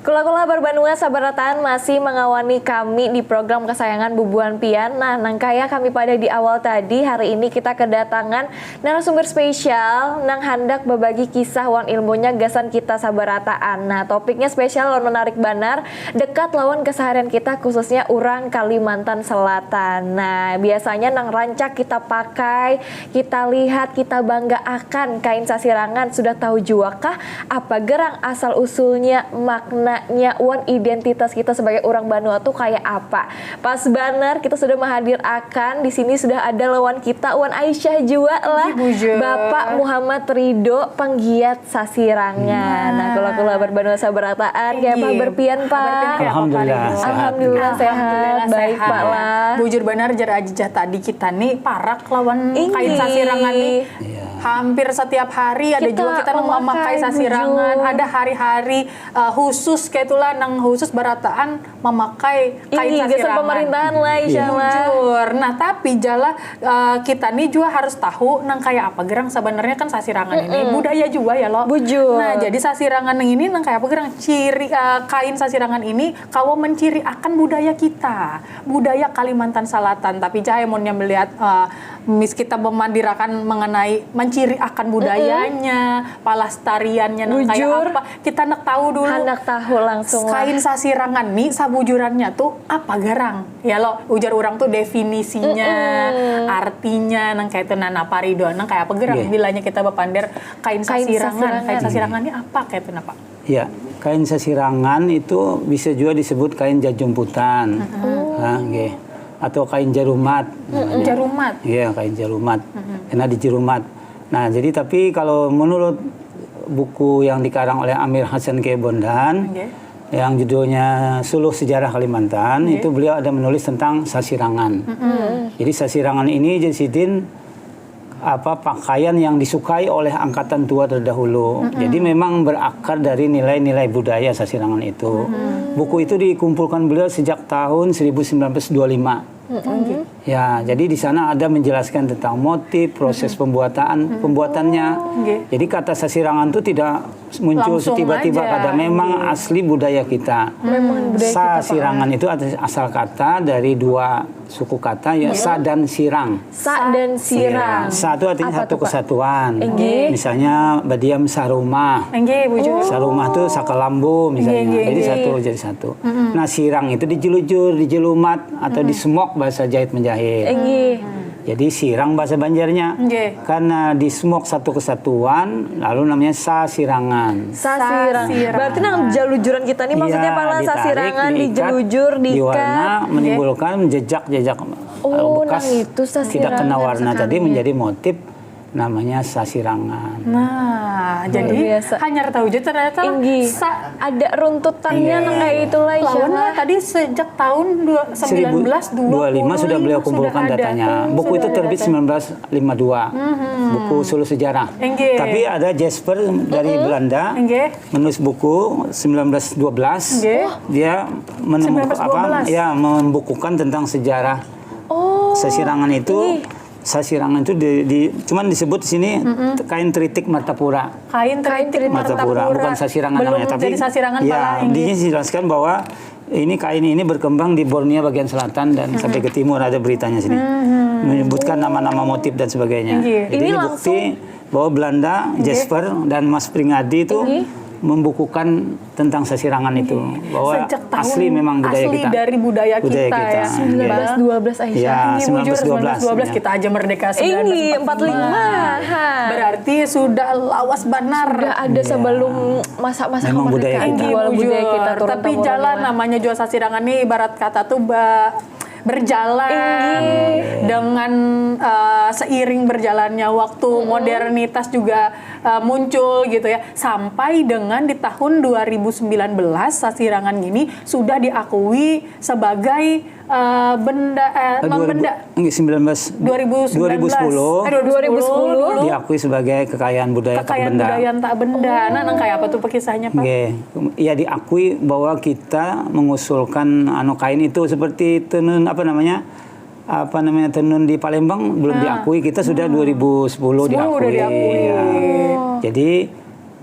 Kula-kula Habar Banua sabarataan masih mangawani kami di program kesayangan bubuhan pian. Nah, nang kaya kami pada di awal tadi, hari ini kita kedatangan narasumber spesial nang handak babagi kisah wan ilmunya gasan kita sabarataan. Nah, topiknya spesial lawan menarik banar, dekat lawan keseharian kita, khususnya urang Kalimantan Selatan. Nah, biasanya nang rancak kita pakai, kita lihat, kita banggaakan kain sasirangan. Sudah tahu jua kah apa gerang asal-usulnya, maknanya, wan identitas kita sebagai urang banua tuh kayak apa? Pas banar, kita sudah menghadir akan di sini sudah ada lawan kita, wan Aisyah jua lah. Inggih, bujur. Bapak Muhammad Ridho, penggiat sasirangan. Nah, kula-kula Habar Banua sabarataan, kayak apa habar pian, Pak? Habar pian kayak apa, Pak Ridho? Alhamdulillah, sehat. Alhamdulillah, sehat. Baik, Pak lah. Bujur banar jar Ajijah tadi, kita nih parak lawan kain sasirangan nih. Iya. Hampir setiap hari ada jua kita nang memakai sasirangan. Ada hari-hari, eh, khusus kayak itulah, nang khusus barataan memakai kain sasirangan. Inggih, gasan pemerintahan lah, Aisyah lah. Bujur. Nah, tapi jala, eh, kita nih jua harus tahu nang kayak apa gerang sebenarnya kan sasirangan ini. Budaya jua ya, lo. Bujur. Nah, jadi sasirangan nang ini nang kayak apa gerang ciri, eh, kain sasirangan ini kawa menciri akan budaya kita, budaya Kalimantan Selatan. Tapi cahaya munnya melihat, eh, mis kita memandirakan mengenai menciri akan budayanya, palastariannya nang kayak apa. Kita nak tahu dulu. Handak tahu langsung lah. Kain sasirangan nih sabujurannya tuh apa garang? Ya lo, ujar orang tuh definisinya, artinya, nang kayak itu, nah, napa Ridho, nang kayak apa garang? Bilanya kita bapander kain sasirangan. Kain sasirangan ini apa kayak itu, napa? Ya, kain sasirangan itu bisa juga disebut kain jajumputan. Nah, nggih. Atau kain jarumat namanya. Jarumat? Iya, kain jarumat. Karena dijerumat. Nah, jadi tapi kalau menurut buku yang dikarang oleh Amir Hasan K. Bondan, yang judulnya Suluh Sejarah Kalimantan, itu beliau ada menulis tentang sasirangan. Jadi sasirangan ini jadi sidin apa pakaian yang disukai oleh angkatan tua terdahulu. Jadi memang berakar dari nilai-nilai budaya sasirangan itu. Buku itu dikumpulkan beliau sejak tahun seribu sembilan ratus dua puluh lima. Ya, jadi di sana ada menjelaskan tentang motif, proses pembuatan, pembuatannya. Jadi kata sasirangan itu tidak muncul setiba-tiba, kada, memang asli budaya kita. Memang budaya kita. Sasirangan itu asal kata dari dua suku kata, ya, sa dan sirang. Sa dan sirang. Sa itu artinya satu kesatuan. Misalnya badiam sarumah. Sarumah itu sakalambu misalnya. Jadi satu, jadi satu. Nah, sirang itu dijelujur, dijelumat atau disemok bahasa jahit menjahit. Jadi sirang bahasa Banjarnya. Karena disemok satu kesatuan, lalu namanya sasirangan. Sasirangan. Berarti nang jalujuran kita nih maksudnya pala sasirangan, dijelujur, diikat, diwarna, menimbulkan jejak-jejak, eh, bekas tidak kena warna tadi menjadi motif namanya sasirangan. Nah, jadi hanyar tahu aja ternyata ada runtutannya nang kayak itulah. Lawan lah tadi sejak tahun dua, sembilan belas dua puluh lima sudah beliau kumpulkan datanya. Buku itu terbit sembilan belas lima dua. Buku Suluh Sejarah. Tapi ada Jasper dari Belanda menulis buku sembilan belas dua belas. Dia menemukan apa? Ya, membukukan tentang sejarah sasirangan itu. Sasirangan itu di, di, cuman disebut di sini kain tritik Martapura. Kain tritik Martapura, bukan sasirangan namanya, tapi jadi sasirangan ya, di sini dijelaskan bahwa ini kain ini berkembang di Borneo bagian selatan dan sampai ke timur, ada beritanya sini. Menyebutkan nama-nama motif dan sebagainya. Jadi ini bukti bahwa Belanda, Jasper dan Mas Pringadi itu membukukan tentang sasirangan itu, bahwa asli memang budaya kita. Dari budaya kita, ya. Sembilan belas dua belas, Aisyah. Ya, sembilan belas dua belas. Kita aja merdeka sembilan belas empat puluh lima. Ini empat puluh lima. Berarti sudah lawas banar. Sudah ada sebelum masa-masa Memang budaya kemerdekaan kita. Budaya kita turun Tapi jalan namanya jua sasirangan nih, ibarat kata tuh ba berjalan dengan uh, seiring berjalannya waktu, modernitas juga uh, muncul gitu ya, sampai dengan di tahun dua ribu sembilan belas sasirangan ini sudah diakui sebagai uh, benda uh, non benda. Enggak, sembilan belas dua ribu sembilan belas dua ribu sepuluh eh, dua ribu sepuluh dulu diakui sebagai kekayaan budaya tak kekayaan benda. Budaya tak benda. Nah, nang kayak apa tuh kisahnya, Pak? Oke. Ya, diakui bahwa kita mengusulkan anu kain itu seperti tenun, apa namanya? Apa namanya, tenun di Palembang belum diakui, kita sudah dua ribu sepuluh Sepuluh diakui. Udah diakui. Ya. Jadi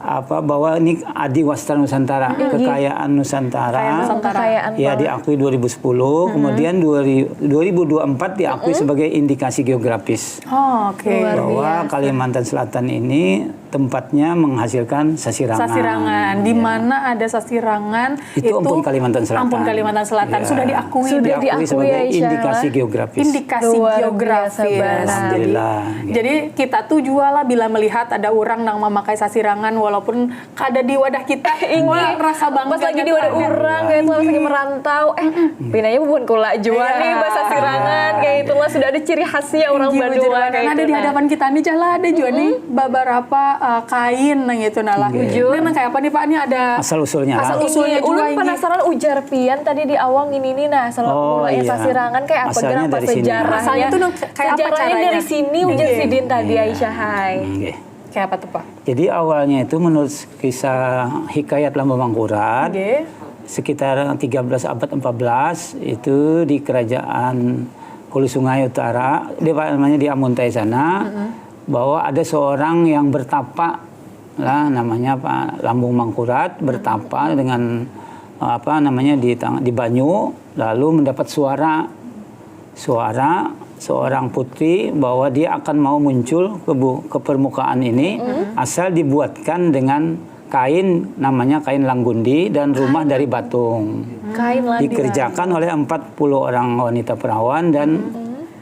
apa, bahwa ini adi wastra Nusantara, kekayaan Nusantara. Kekayaan Nusantara. Kekayaan Ya, banget. Diakui dua ribu sepuluh, kemudian dua ribu, dua ribu dua puluh empat diakui sebagai indikasi geografis Oh, oke. Luar bahwa biasa. Kalimantan Selatan ini tempatnya menghasilkan sasirangan. Sasirangan, di mana ada sasirangan Itu ampun Kalimantan Selatan. Ampun Kalimantan Selatan Ya. Sudah diakui. Sudah Diakui diakui, sebagai Aisyah. Indikasi geografis. Indikasi Luar geografis. Biasa banget. Alhamdulillah. Jadi kita tuh juga lah bila melihat ada orang yang memakai sasirangan walaupun kada di wadah kita, wah, rasa bangga. Pas lagi di wadah orang kayak itu lagi merantau, eh pinanya bukan kula jua nih bahasa sirangan kayak itulah sudah ada ciri khasnya orang Badua kayak Nah, ada itu. Di hadapan kita nih jalan ada juga nih beberapa uh, kain yang itu nah lah. Nah, kayak apa nih, Pak? Ini ada Asal usulnya asal lah. usulnya Ulun juga ini. Penasaran ujar pian tadi di awal ngini nih nah selalu Oh, mulai iya. Sasirangan kayak apa Asalnya gerapa dari sini. Sejarahnya. Asalnya tuh nang kayak apa Sejarahnya caranya? Dari sini ujar sidin tadi Aisyah hai. Oke. Kayak apa tuh, Pak? Jadi awalnya itu menurut kisah hikayat Lambung Mangkurat, Oke. sekitar tiga belas abad empat belas itu di kerajaan Hulu Sungai Utara, di apa namanya, di Amuntai sana, bahwa ada seorang yang bertapa lah, namanya apa, Lambung Mangkurat, bertapa dengan apa namanya di tang- di banyu, lalu mendapat suara suara seorang putri bahwa dia akan mau muncul ke, bu- ke permukaan ini asal dibuatkan dengan kain namanya kain langgundi dan rumah dari batung. Kain lagi. Dikerjakan oleh empat puluh orang wanita perawan dan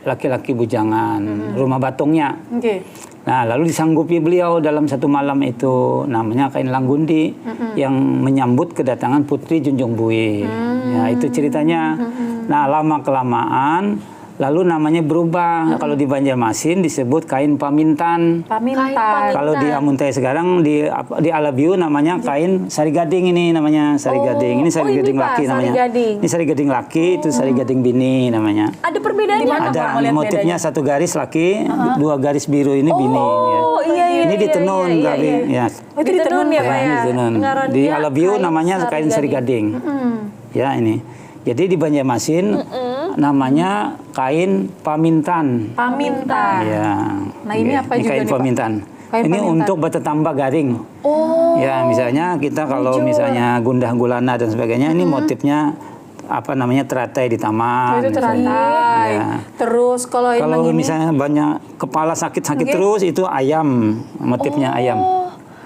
laki-laki bujangan rumah batungnya. Oke. Nah, lalu disanggupi beliau dalam satu malam itu, namanya kain langgundi yang menyambut kedatangan Putri Junjung Bui. Ya, itu ceritanya. Nah, lama kelamaan lalu namanya berubah. Kalau di Banjarmasin disebut kain pamintan. Pamintan. Kalau di Amuntai sekarang di apa- di Alabiu namanya kain sari gading ini namanya sari gading. Ini sari Oh, ini gading Pak, laki sari namanya. Gading. Ini sari gading laki, itu sari gading bini namanya. Ada perbedaannya Gimana, apa? Ada Pak, melihat motifnya bedanya? Satu garis laki, dua garis biru ini bini. Oh iya iya. Ini Iya, ditenun iya, tapi iya. Ya. Oh, itu ditenun ya ya? Pak Ya, ya. ini ditenun. Ngarannya Di Alabiu kain namanya sari kain sari gading. gading. Ya ini. Jadi di Banjarmasin namanya kain pamintan. Pamintan. Ya. Nah, ini Oke. apa Ini juga kain nih, Pak? Pamintan. Kain Ini pamintan. Untuk bertetambah garing. Oh. Ya, misalnya kita kalau misalnya gundah gulana dan sebagainya, ini motifnya apa namanya, teratai di taman. Oh, itu Misalnya. teratai. Ya. Terus kalau yang Kalau ini misalnya banyak kepala sakit-sakit Oke. Terus itu ayam, motifnya ayam.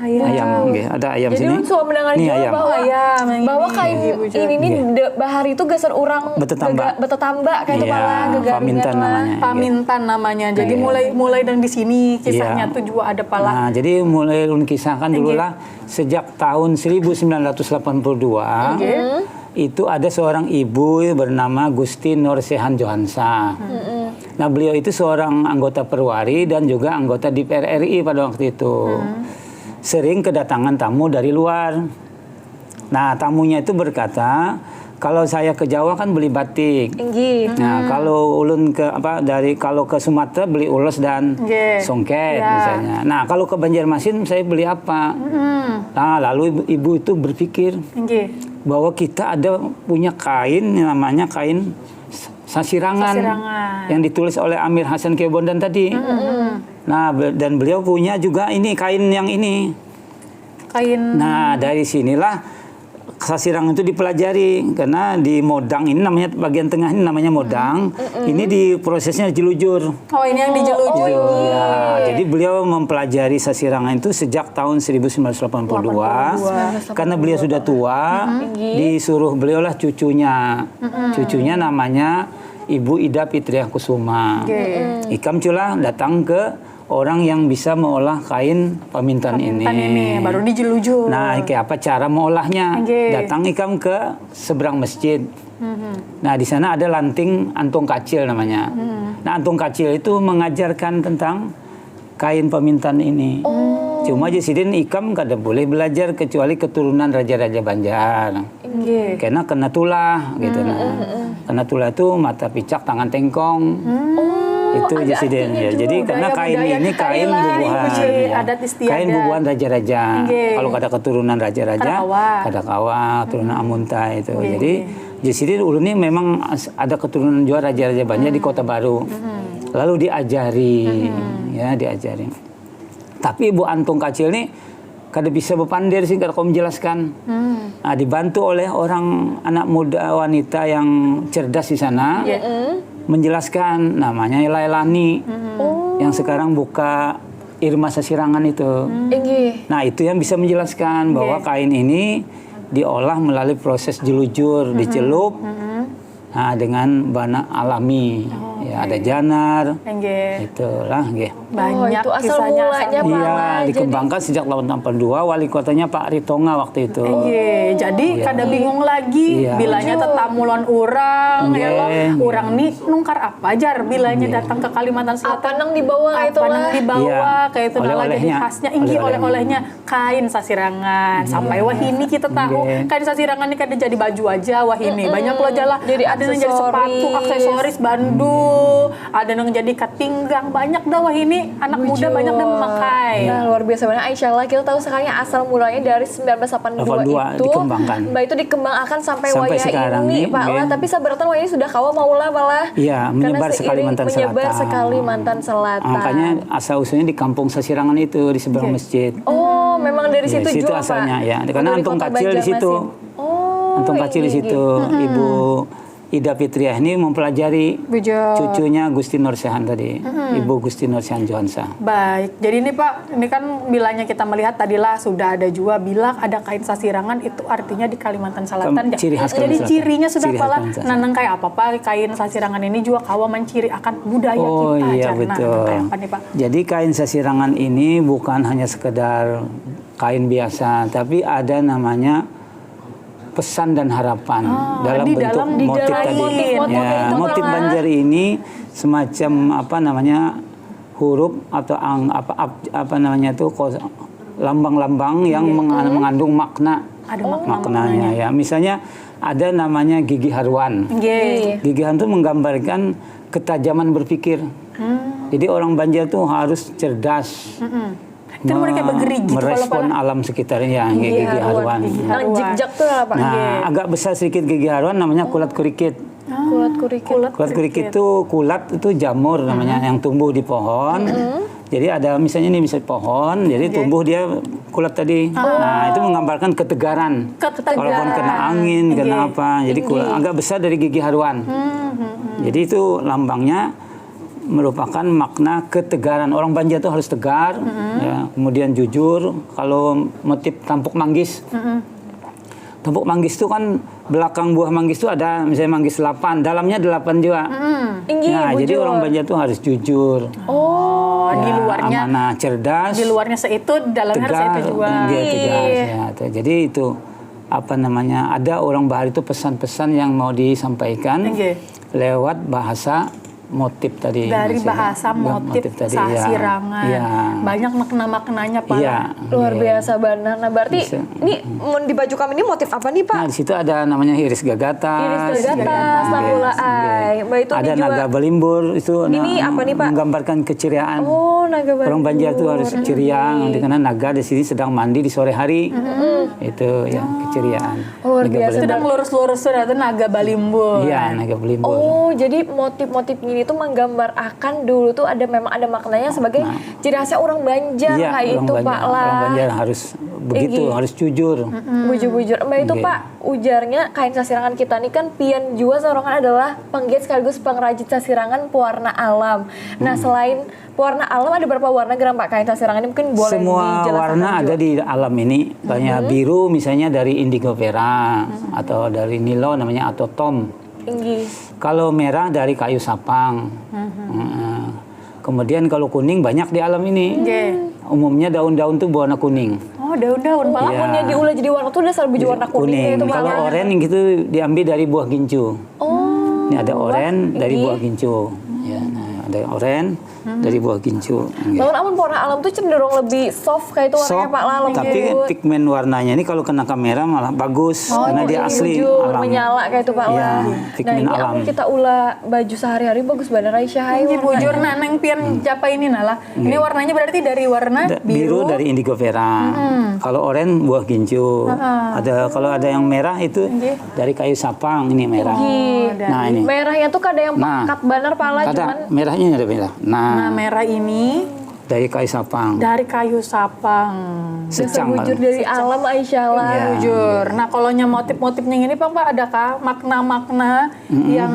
Ayam. Ayam, oke. Ada ayam Jadi sini. Ulun suka mendengar Nih, juga ayam. bahwa Ayam, yang bahwa ini, kain Ibu Jon. ini Iya. de- bahari itu geser orang Betetamba. gega- betetamba kayak itu Iya, pala gegaringan pamintan lah. Namanya. Pamintan namanya. Jadi Iya. mulai mulai dari sini kisahnya Iya. Tuh juga ada pala. Nah, jadi mulai ulun kisahkan dulu Oke. Lah. Sejak tahun seribu sembilan ratus delapan puluh dua, Oke. Itu ada seorang ibu bernama Gusti Nursehan Johansa. Nah, beliau itu seorang anggota perwari dan juga anggota D P R R I pada waktu itu. Sering kedatangan tamu dari luar. Nah, tamunya itu berkata, kalau saya ke Jawa kan beli batik. Inggih. Nah, kalau ulun ke apa dari kalau ke Sumatera beli ulos dan Nggih. songket Ya. Misalnya. Nah, kalau ke Banjarmasin saya beli apa? Nah, lalu ibu, ibu itu berpikir Nggih. bahwa kita ada punya kain yang namanya kain sasirangan, Sasirangan. Yang ditulis oleh Amir Hasan Kebondan tadi. Nah, be- dan beliau punya juga ini kain yang ini. Kain Nah, dari sinilah sasirang itu dipelajari karena di modang ini namanya bagian tengah ini namanya modang. Ini di prosesnya jelujur. Oh, ini yang dijelujur. Gitu, ya. Jadi beliau mempelajari sasirangan itu sejak tahun seribu sembilan ratus delapan puluh dua. Karena beliau sudah tua, disuruh beliaulah cucunya. Cucunya namanya Ibu Ida Fitriah Kusuma. Ikam culah datang ke orang yang bisa mengolah kain pamintan, Pamintan ini baru dijelujur. Nah, kayak apa cara mengolahnya? Nggih. Datang ikam ke seberang masjid. Nah, di sana ada lanting antung kacil namanya. Nah, antung kacil itu mengajarkan tentang kain pamintan ini. Cuma jar sidin ikam kada boleh belajar kecuali keturunan raja-raja Banjar. Nggih. Karena kena tulah gitu nah. Kena tulah itu mata picak tangan tengkong. Itu ada jar sidin artinya ya. juga. Jadi karena Budaya, kain budaya ini kita kain lah, bubuhan. budaya Ya. adat istiadat. Kain bubuhan raja-raja. Nggih. Kalau kada keturunan raja-raja, Kada kawa. kada kawa, keturunan Amuntai itu. Nggih, Jadi nggih. di sini ulun ini memang as- ada keturunan juga raja-raja Banjar di Kota Baru. Lalu diajari, ya diajari. Tapi Ibu Antung Kacil nih kada bisa bepandir sih kalau menjelaskan. Nah, dibantu oleh orang anak muda wanita yang cerdas di sana, menjelaskan namanya Lailani yang sekarang buka Irma Sasirangan itu. Inggih. Nah, itu yang bisa menjelaskan bahwa kain ini diolah melalui proses jelujur, dicelup, nah, dengan bana alami. Ya, ada janar, Nggih. itulah, nggih. Banyak Oh, itu asal kisahnya, mulanya, asal Pak. Iya, Jadi- dikembangkan sejak tahun delapan puluh dua, wali kotanya Pak Ritonga waktu itu. Nggih, jadi kada bingung lagi Iya. bilanya tetamu lawan urang, ya Nggih, loh. nggih. Urang nih nukar apa jar bilanya datang ke Kalimantan Selatan. Apa nang dibawa kayak Apa itulah. nang dibawa Iya, kayak itu nah lah jadi oleh-olehnya. khasnya inggih Oleh-olehnya. Oleh-olehnya kain sasirangan. Sampai wahini kita tahu Nggih. kain sasirangan ini kada jadi baju aja wahini. Banyak loh jalan. Jadi Ada yang jadi sepatu, aksesoris. Aksesoris, bandu, ada yang jadi katinggang, banyak dah wahini anak muda banyak dah memakai. Nah, luar biasa banget. Insya Allah kita tahu sekalinya asal mulanya dari sembilan belas delapan dua Delapan dua itu. Dikembangkan. Mbak itu dikembangkan sampai, Sampai wayah sekarang ini, nih, Pak Lah. nggih. Tapi sabaratan wayah ini sudah kawa maulah, Pak Lah. Iya, Karena menyebar seiring se-Kalimantan menyebar Selatan. se-Kalimantan Selatan. Makanya asal usulnya di kampung Sasirangan itu di seberang masjid. Oh, memang dari Ya, situ situ juga, asalnya Pak? Ya. Karena Dari Antung kota Kacil di situ. Oh, Antung Kacil di ini, situ. Ibu Ida Fitriah ini mempelajari cucunya Gusti Nursehan tadi. Ibu Gusti Nursehan Johansa. Baik, jadi ini Pak, ini kan bilanya kita melihat tadilah sudah ada juga bilang ada kain sasirangan itu artinya di Kalimantan Selatan. Ciri khas Jadi Kalimantan Selatan. Cirinya sudah Ciri khas pala Kalimantan Selatan. Nanang kayak apa Pak kain sasirangan ini juga kawa menciri akan budaya Oh, kita. Iya, Jar. Nah, betul. Kayak apa nih Pak? Jadi kain sasirangan ini bukan hanya sekedar kain biasa, tapi ada namanya pesan dan harapan dalam di bentuk dalam, di motif dalam tadi. motif, motif Ya, itu motif malah. Banjar ini semacam apa namanya huruf atau ang, apa ap- apa namanya itu kos- lambang-lambang yang menga- mengandung makna. Ada makna Maknanya ya. Misalnya ada namanya gigi haruan. Nggih. Gigi haruan itu menggambarkan ketajaman berpikir. Jadi orang Banjar tuh harus cerdas. Kan mereka me- bergerigi gitu kalau merespon pala- alam sekitarnya, gigi haruan. Nang jikjak tuh apa? Nah, agak besar sedikit gigi haruan namanya kulat kurikit. Kulat kurikit. Kulat kurikit itu kulat itu jamur namanya yang tumbuh di pohon. Jadi ada misalnya ini misalnya pohon, jadi tumbuh dia kulat tadi. Nah, itu menggambarkan ketegaran. Ketegaran. Walaupun kena angin, kena apa, jadi kulat agak besar dari gigi haruan. Jadi itu lambangnya merupakan makna ketegaran. Orang Banjar itu harus tegar, ya, kemudian jujur. Kalau motif tampuk manggis, tampuk manggis itu kan belakang buah manggis itu ada misalnya manggis delapan, dalamnya delapan juga. Inggih, Nah, jadi bujur. Orang Banjar itu harus jujur. Oh, Di Ya, luarnya amanah, cerdas, di luarnya seitu, di dalamnya harus tegar, itu juga. Iya, tegas, ya, tuh. Jadi itu apa namanya, ada orang bahari itu pesan-pesan yang mau disampaikan Nggih. lewat bahasa motif tadi. Dari Masih bahasa ada motif, tadi, ya. sasirangan. Iya. Banyak makna-maknanya Pak. Iya. Luar biasa banget. Nah, berarti Bisa. Ini mun di baju kami ini motif apa nih, Pak? Nah, di situ ada namanya iris gagatas. Iris gagatas, Iya, lah pula, iya. ay. Mbak, itu Ada juga. Naga Belimbur itu Ini na- apa nih, Pak? Menggambarkan keceriaan. Oh, Naga Belimbur. Orang Banjar itu harus ceria, karena naga di sini sedang mandi di sore hari. Itu ya keceriaan. Luar Naga biasa. Itu udah lurus-lurus sudah itu Naga Belimbur. Iya, Naga Belimbur. Oh, jadi motif-motif ini tuh menggambar akan dulu tuh ada, memang ada maknanya sebagai ciri khasnya orang Banjar Iya, kayak orang itu, Banjar. Pak, lah. Orang Banjar harus Begitu, harus jujur. Bujur-bujur. Mbak itu Pak, ujarnya kain sasirangan kita nih kan pian jua sorangan adalah penggiat sekaligus pengrajin sasirangan pewarna alam. Nah, selain pewarna alam ada berapa warna gerang Pak kain sasirangan ini mungkin boleh Semua dijelaskan warna juga. Ada di alam ini. Banyak biru misalnya dari indigofera atau dari nilo namanya atotom. Inggih. Kalau merah dari kayu sapang. Heeh. Kemudian kalau kuning banyak di alam ini. Nggih. Umumnya daun-daun tuh berwarna kuning. Oh, daun-daun Pak. Malah Iya. mun yang diulah jadi warna tuh dasar baju warna kuning, itu Kalau malah. Oranye gitu diambil dari buah gincu. Oh. Ini ada oranye dari Inggih. Buah gincu. Ya, nah, ada oranye dari buah gincu. Nggih. Lamun amun pewarna alam tuh cenderung lebih soft kayak itu warnanya Soft, Pak lah, tapi lembut. Pigmen warnanya ini kalau kena kamera malah bagus Oh, karena dia jadi asli jujur, alam. Menyala kayak itu Pak Iya, lah. pigmen Nah, ini alam. Amun kita ulah baju sehari-hari bagus banget Aisyah. Hai, Ini warna. Bujur nah neng pian japa ini nah lah. Ini warnanya berarti dari warna Da- biru biru. Dari indigofera. Kalau oranye buah gincu. Ada kalau ada yang merah itu Nggih. Dari kayu sapang ini merah. Ih, Nah, ini. Merahnya tuh kada yang Nah. Pekat banar pala Kada cuman merahnya ada merah. Nah, Nah, merah ini dari kayu sapang. Dari kayu sapang. Secang bujur kalau. Dari alam Aisyah lah. Iya. Jujur. Nah, kalau nya motif-motifnya ini Pak, Pak adakah makna-makna yang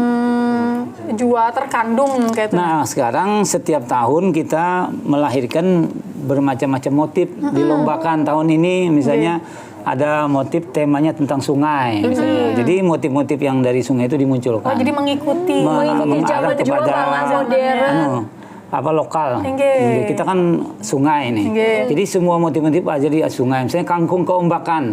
jua terkandung kayak itu? Nah, sekarang setiap tahun kita melahirkan bermacam-macam motif, dilombakan. Tahun ini misalnya ada motif temanya tentang sungai misalnya. Jadi motif-motif yang dari sungai itu dimunculkan. Oh, jadi mengikuti. Me- Mengikuti mengarah zaman itu juga kepada malah modern. Anu, apa lokal. Inggih. Kita kan sungai nih. Inggih. Jadi semua motif-motif aja di sungai. Misalnya kangkung keombakan.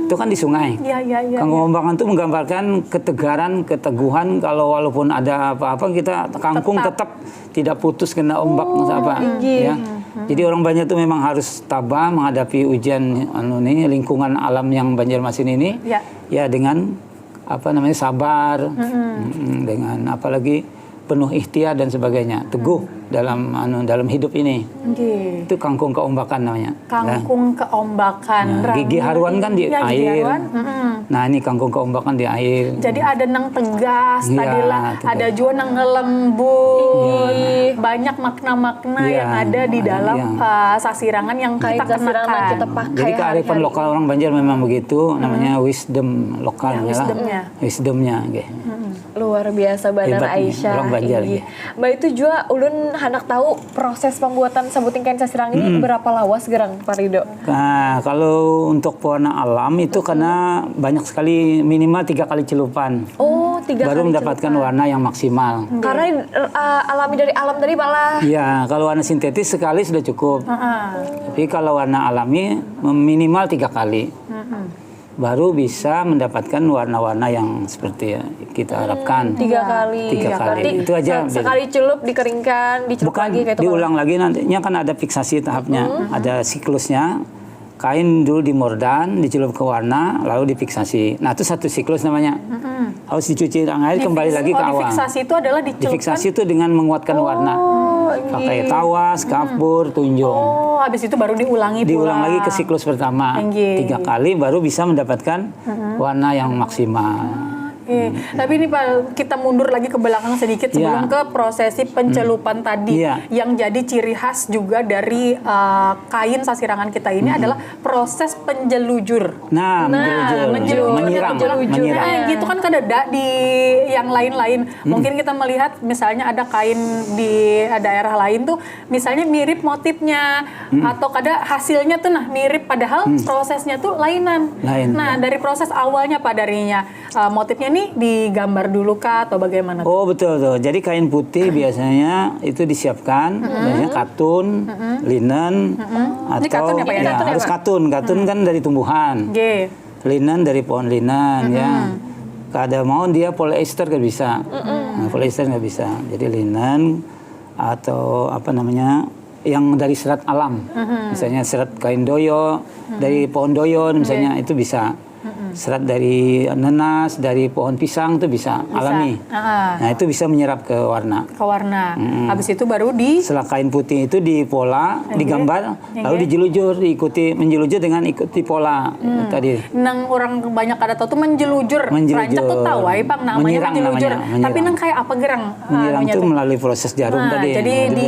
Itu kan di sungai. Iya, iya, iya. Kangkung keombakan itu menggambarkan ketegaran, keteguhan kalau walaupun ada apa-apa kita kangkung Tetap. Tetap tidak putus kena ombak apa. Inggih. Ya. Jadi orang Banjar itu memang harus tabah menghadapi ujian anu nih lingkungan alam yang Banjarmasin ini. Ya. Ya dengan apa namanya sabar, mm, dengan apalagi penuh ikhtiar dan sebagainya, teguh dalam anu dalam hidup ini. Nggih. Itu kangkung keombakan namanya. Kangkung keombakan. Nah, Rami. Gigi haruan kan di Ya, gigi air. Haruan. Mm-mm. Nah, ini kangkung keombakan di air. Jadi ada nang tegas Iya, tadi lah, tegas. Ada jua nang ngelembut. Ih. Banyak makna-makna Iya, yang ada di ada, dalam iya. uh, sasirangan yang Kain kita sasirangan kenakan. Kita pakai Jadi kearifan hari-hari. Lokal orang Banjar memang begitu, namanya wisdom lokal Ya, lah. Wisdomnya. Wisdomnya, nggih. Luar biasa banar Hebatnya, Aisyah. Orang Banjar, Inggih. ya. Mbak itu jua ulun handak tahu proses pembuatan sabuting kain sasirangan ini berapa lawas gerang Pak Rido? Nah, kalau untuk pewarna alam itu karena banyak sekali minimal tiga kali celupan. Oh, tiga Baru kali mendapatkan celupan. Warna yang maksimal. Karena uh, alami dari alam tadi Pak lah. Ya, kalau warna sintetis sekali sudah cukup. Heeh. Tapi kalau warna alami minimal tiga kali. Mm-mm. Baru bisa mendapatkan warna-warna yang seperti kita harapkan. Tiga kali. Tiga kali. Berarti Itu aja se- beda. Sekali celup dikeringkan, dicelup Bukan lagi kayak itu. Diulang lagi nantinya kan ada fiksasi tahapnya, ada siklusnya. Kain dulu dimordan, dicelup ke warna, lalu difiksasi. Nah, itu satu siklus namanya. Harus dicuci dengan air kembali Difix- lagi ke oh, awal. Difiksasi itu adalah dicelupkan. Difiksasi itu dengan menguatkan warna. Oh, Pakai iya. Tawas, kapur, tunjung. Oh, habis itu baru diulangi Diulang pulang. Lagi ke siklus pertama. Inggih. Tiga kali baru bisa mendapatkan warna yang maksimal. Oke, tapi ini Pak, kita mundur lagi ke belakang sedikit sebelum Ya. ke prosesi pencelupan tadi Iya. Yang jadi ciri khas juga dari uh, kain sasirangan kita ini adalah proses penjelujur. Nah, Nah, menjelujur, menjelujur, menyiram, menjelujur. menyiram. Nah, gitu kan kada ada di yang lain-lain. Mungkin kita melihat misalnya ada kain di daerah lain tuh, misalnya mirip motifnya atau kada hasilnya tuh nah mirip, padahal prosesnya tuh lainan. Lain, Nah, ya. Dari proses awalnya Pak darinya uh, motifnya nih digambar dulu kah atau bagaimana? Oh, betul tuh. Jadi kain putih biasanya itu disiapkan, biasanya katun, linen, atau Ini katun ya, Pak, ya? Ya, Katun ya, harus Pak? Katun. Katun kan dari tumbuhan. Oke. Linen dari pohon linen ya. Kada mau dia polyester nggak bisa. Nah, polyester nggak bisa. Jadi linen atau apa namanya yang dari serat alam. Misalnya serat kain doyo, dari pohon doyo misalnya itu bisa. serat dari nenas, dari pohon pisang tuh bisa, bisa. Alami. Nah, itu bisa menyerap ke warna. Ke warna. Mm-mm. Habis itu baru di, setelah kain putih itu dipola, digambar, lalu dijilujur, diikuti, menjilujur dengan ikuti pola tadi. Nang orang banyak kada tahu tuh menjelujur. Menjelujur. Rancak tuh tahu ai pang namanya menjelujur. Menyirang namanya, menyirang. Tapi nang kayak apa gerang? Menyirang tuh melalui proses jarum tadi. Jadi di,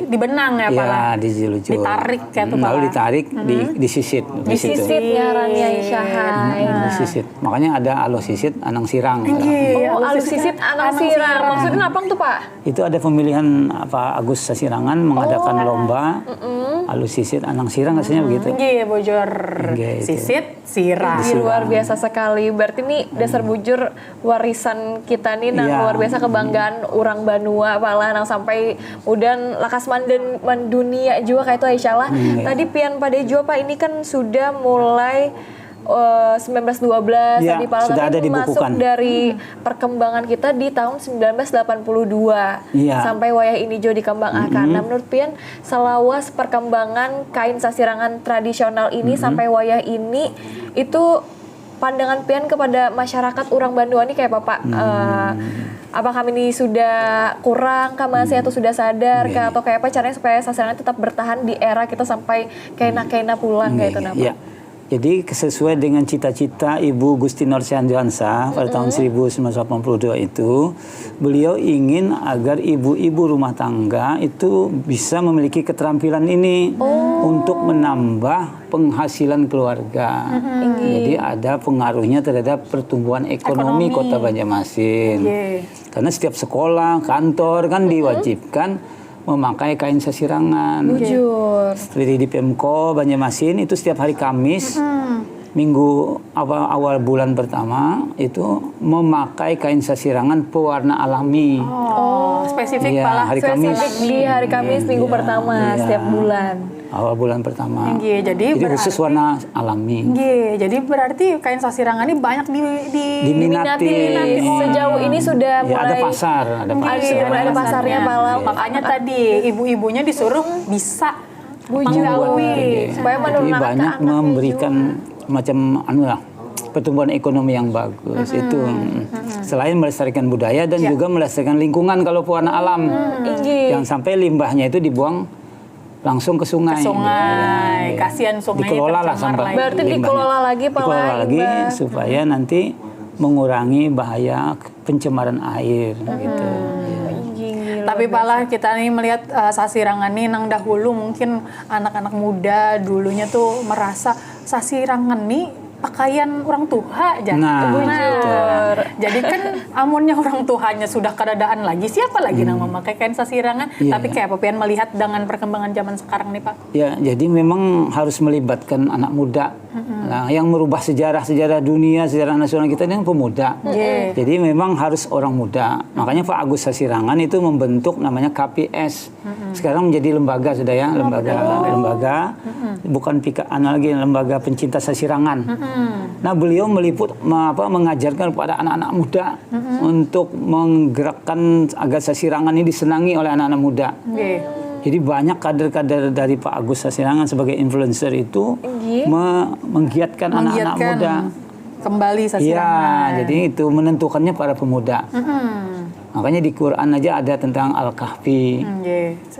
dibenang ya, Pak? Ya, dijilujur. Ditarik kayak tuh, lalu ditarik, di, disisit. Disisit ngarannya, Isyahai. Disisit. Makanya ada aluh sisit, anang sirang. Oh, aluh sisit, anang sirang. Maksudnya apa tuh, Pak? Itu ada pemilihan apa Agus Sasirangan mengadakan lomba aluh sisit, anang sirang, rasanya begitu. Nggih, bujur. Sisit, sirang. Ih, luar biasa sekali. Berarti ini dasar bujur warisan kita nih, nang luar biasa, kebanggaan urang banua, pala nang sampai mudan lakas manden-, mendunia jua kayak itu, Aisyah lah. Tadi pian pada jua, Pak, ini kan sudah mulai, eh, sembilan belas dua belas tadi, pala, sudah ada dibukukan. Tapi masuk dari perkembangan kita di tahun sembilan belas delapan puluh dua sampai wayah ini jua dikembangkan. Nah, menurut pian, selawas perkembangan kain sasirangan tradisional ini sampai wayah ini, itu pandangan pian kepada masyarakat urang banua nih kayak apa, Pak? Eh, apa kami ini sudah kurang kah masih atau sudah sadar kah, atau kayak apa caranya supaya sasirangan tetap bertahan di era kita sampai kaina-kaina pulang kayak itu, nah, Pak? Iya. Jadi sesuai dengan cita-cita Ibu Gusti Norsian Johansa pada tahun seribu sembilan ratus delapan puluh dua itu, beliau ingin agar ibu-ibu rumah tangga itu bisa memiliki keterampilan ini untuk menambah penghasilan keluarga. Jadi ada pengaruhnya terhadap pertumbuhan ekonomi Kota Banjarmasin. Karena setiap sekolah, kantor kan diwajibkan memakai kain sasirangan. Bujur. Seperti di Pemko Banjarmasin itu setiap hari Kamis, minggu awal, awal bulan pertama itu memakai kain sasirangan pewarna alami. Oh, spesifik pala. Iya, hari Kamis. Spesifik di hari Kamis minggu pertama setiap bulan. Awal bulan pertama. Nggih, jadi khusus warna alami. Nggih, jadi berarti kain sasirangan ini banyak di, di, diminati. Sejauh ini sudah mulai ada pasar, ada pasar. Sudah mulai ada pasarnya, pala. Makanya tadi ibu-ibunya disuruh bisa menggawi. Supaya menurunkan banyak memberikan macam anu lah, pertumbuhan ekonomi yang bagus itu. Selain melestarikan budaya dan juga melestarikan lingkungan kalau pewarna alam. Jangan sampai limbahnya itu dibuang langsung ke sungai. Ke sungai. Kasihan sungai tercemar lagi. Dikelola lah sampah. Berarti dikelola lagi, dikelola lagi supaya nanti mengurangi bahaya pencemaran air gitu. Tapi pala kita nih melihat, eh, sasirangan nih nang dahulu mungkin anak-anak muda dulunya tuh merasa sasirangan nih pakaian orang tuha aja. Nah, bujur. Jadi kan amunnya orang tuhanya sudah kadadaan lagi, siapa lagi nang memakai kain sasirangan? Tapi kayak apa pian melihat dengan perkembangan zaman sekarang nih, Pak? Ya, jadi memang harus melibatkan anak muda. Nah, yang merubah sejarah, sejarah dunia, sejarah nasional kita ini kan pemuda. Jadi memang harus orang muda. Makanya Pak Agus Sasirangan itu membentuk namanya K P S. Sekarang menjadi lembaga sudah ya, lembaga, lembaga bukan pika anu lagi, lembaga pencinta sasirangan. Nah, beliau meliput me-, apa, mengajarkan kepada anak-anak muda untuk menggerakkan agar sasirangan ini disenangi oleh anak-anak muda. Jadi banyak kader-kader dari Pak Agus Sasirangan sebagai influencer itu me-, menggiatkan anak-anak muda. Kembali sasirangan. Iya, jadi itu menentukannya para pemuda. Makanya di Quran aja ada tentang Al-Kahfi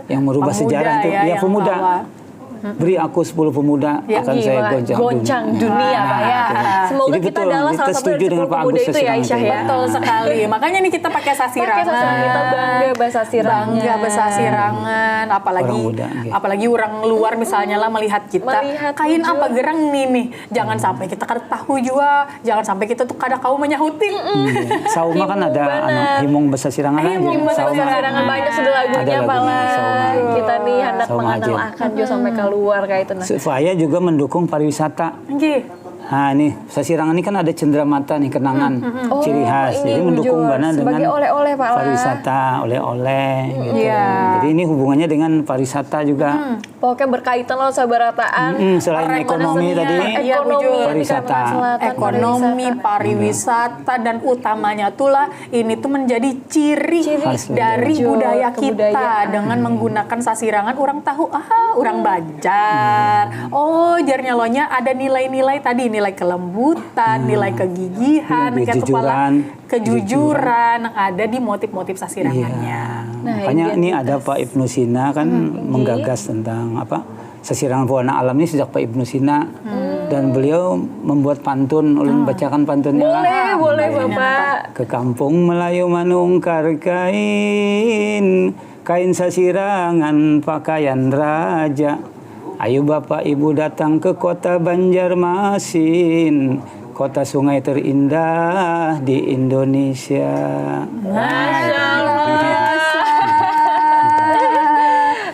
yang merubah sejarah itu. Ya, pemuda. Beri aku sepuluh pemuda, akan saya goncang dunia. Goncang dunia, Pak, ya. Semoga kita adalah salah satu dari sepuluh pemuda itu ya, Aisyah, ya. Betul sekali. Makanya nih kita pakai sasirangan. Pakai sasirangan, kita bangga basasirangan. Bangga basasirangan, apalagi orang luar misalnya lah melihat kita. Kain apa gerang nih, nih? Jangan sampai kita kada tahu jua, jangan sampai kita tuh kada kawa manyahuti. Sauma kan ada anu, himung basasirangan lah. Himung basasirangan, banyak sudah lagunya, pala. Kita nih handak mengenalkan jua sampai keluar kayak itu, nah. Supaya juga mendukung pariwisata. Nggih. Nah, ini sasirangan ini kan ada cendramata nih, kenangan, ciri khas. Jadi mendukung banar dengan pariwisata, oleh-oleh gitu. Jadi ini hubungannya dengan pariwisata juga. Pokoknya berkaitan lah sabarataan. Selain ekonomi tadi, pariwisata. Ekonomi, pariwisata, dan utamanya tuh lah ini tuh menjadi ciri dari budaya kita dengan menggunakan sasirangan, orang tahu, ah, orang Banjar. Oh, jarnya lo nya ada nilai-nilai tadi nih. nilai kelembutan, nilai kegigihan, kejujuran, kejujuran yang ada di motif-motif sasirangannya. Nah, makanya ini ada Pak Ibnu Sina kan menggagas tentang apa sasirangan pewarna alam ini sejak Pak Ibnu Sina dan beliau membuat pantun, ulun bacakan pantunnya lah. Boleh, boleh Bapak. Ke kampung Melayu manungkar kain, kain sasirangan pakaian raja. Ayo Bapak Ibu datang ke kota Banjarmasin, kota sungai terindah di Indonesia. Masya Allah.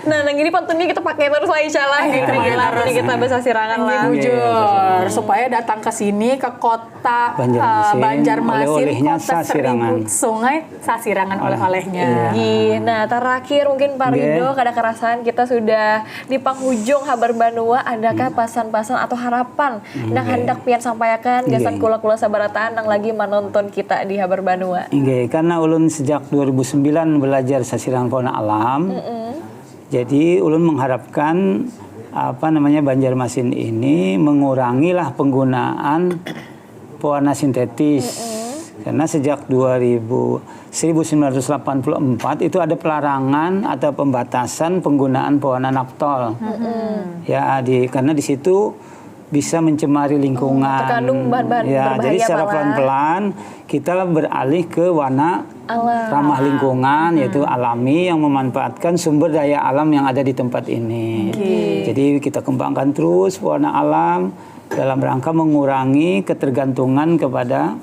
Nah, nang ini pantunnya kita pakai terus lah insya Allah. Kita pakai terus. Kita bahasa sirangan lah. Bujur, supaya datang ke sini ke kota Banjarmasin, Banjarmasin kota seribu sungai sasirangan oleh-olehnya. Gih, nah terakhir mungkin Pak Rido, kada kerasaan kita sudah di penghujung Habar Banua, adakah pasan-pasan atau harapan nang handak pian sampaiakan gasan kula-kula sabarataan nang lagi manonton kita di Habar Banua? Inggih, karena ulun sejak dua ribu sembilan belajar sasirangan pewarna alam. Jadi ulun mengharapkan apa namanya Banjarmasin ini mengurangilah penggunaan pewarna sintetis. Karena sejak dua ribu seribu sembilan ratus delapan puluh empat itu ada pelarangan atau pembatasan penggunaan pewarna naptol. Ya, di karena di situ bisa mencemari lingkungan. Terkandung bahan-bahan ya, berbahaya. Jadi secara pelan-pelan kita beralih ke warna ramah lingkungan yaitu alami yang memanfaatkan sumber daya alam yang ada di tempat ini. Jadi kita kembangkan terus warna alam dalam rangka mengurangi ketergantungan kepada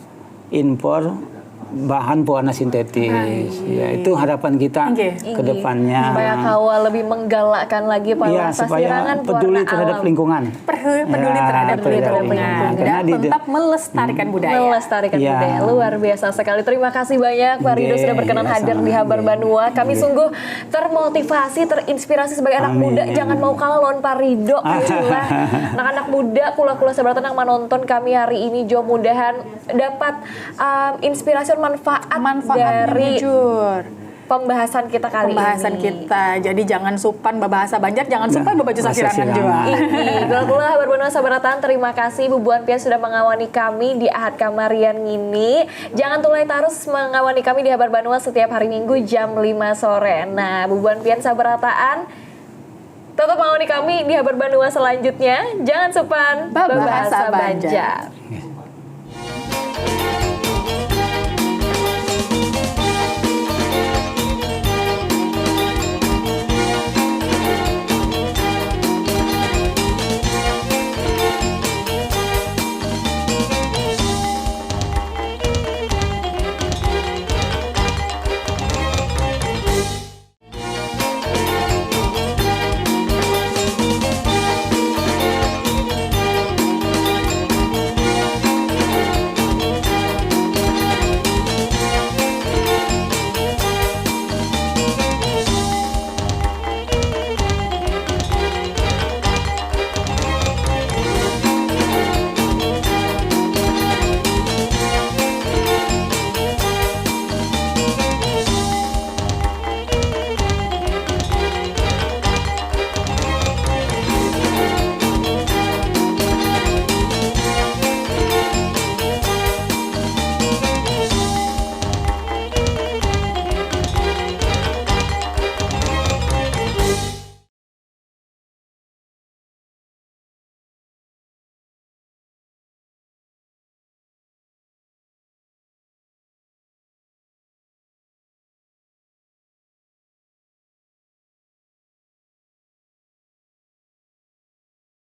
impor bahan pewarna sintetis. Ya, itu harapan kita ke depannya. Supaya kawa lebih menggalakkan lagi ya, supaya peduli terhadap lingkungan. Peduli terhadap lingkungan dan tetap melestarikan budaya. Melestarikan budaya. Luar biasa sekali. Terima kasih banyak Pak Rido sudah berkenan hadir di Habar Banua. Kami sungguh termotivasi, terinspirasi sebagai anak muda. Jangan mau kalah lawan Pak Rido. Anak-anak muda, kula-kula sabarataan yang menonton kami hari ini, jo mudahan dapat um, inspirasi dan manfaat, manfaat dari jujur. Pembahasan kita kali Pembahasan ini. Kita. Jadi jangan supan babahasa Banjar, jangan supan babaju sasirangan juga. Ini, kula-kula Habar Banua sabarataan, terima kasih bubuhan pian sudah mengawani kami di Ahad kamarian ngini. Jangan tulai tarus mengawani kami di Habar Banua setiap hari Minggu jam lima sore. Nah, bubuhan pian sabarataan, tetap mengawani kami di Habar Banua selanjutnya. Jangan supan babahasa Banjar.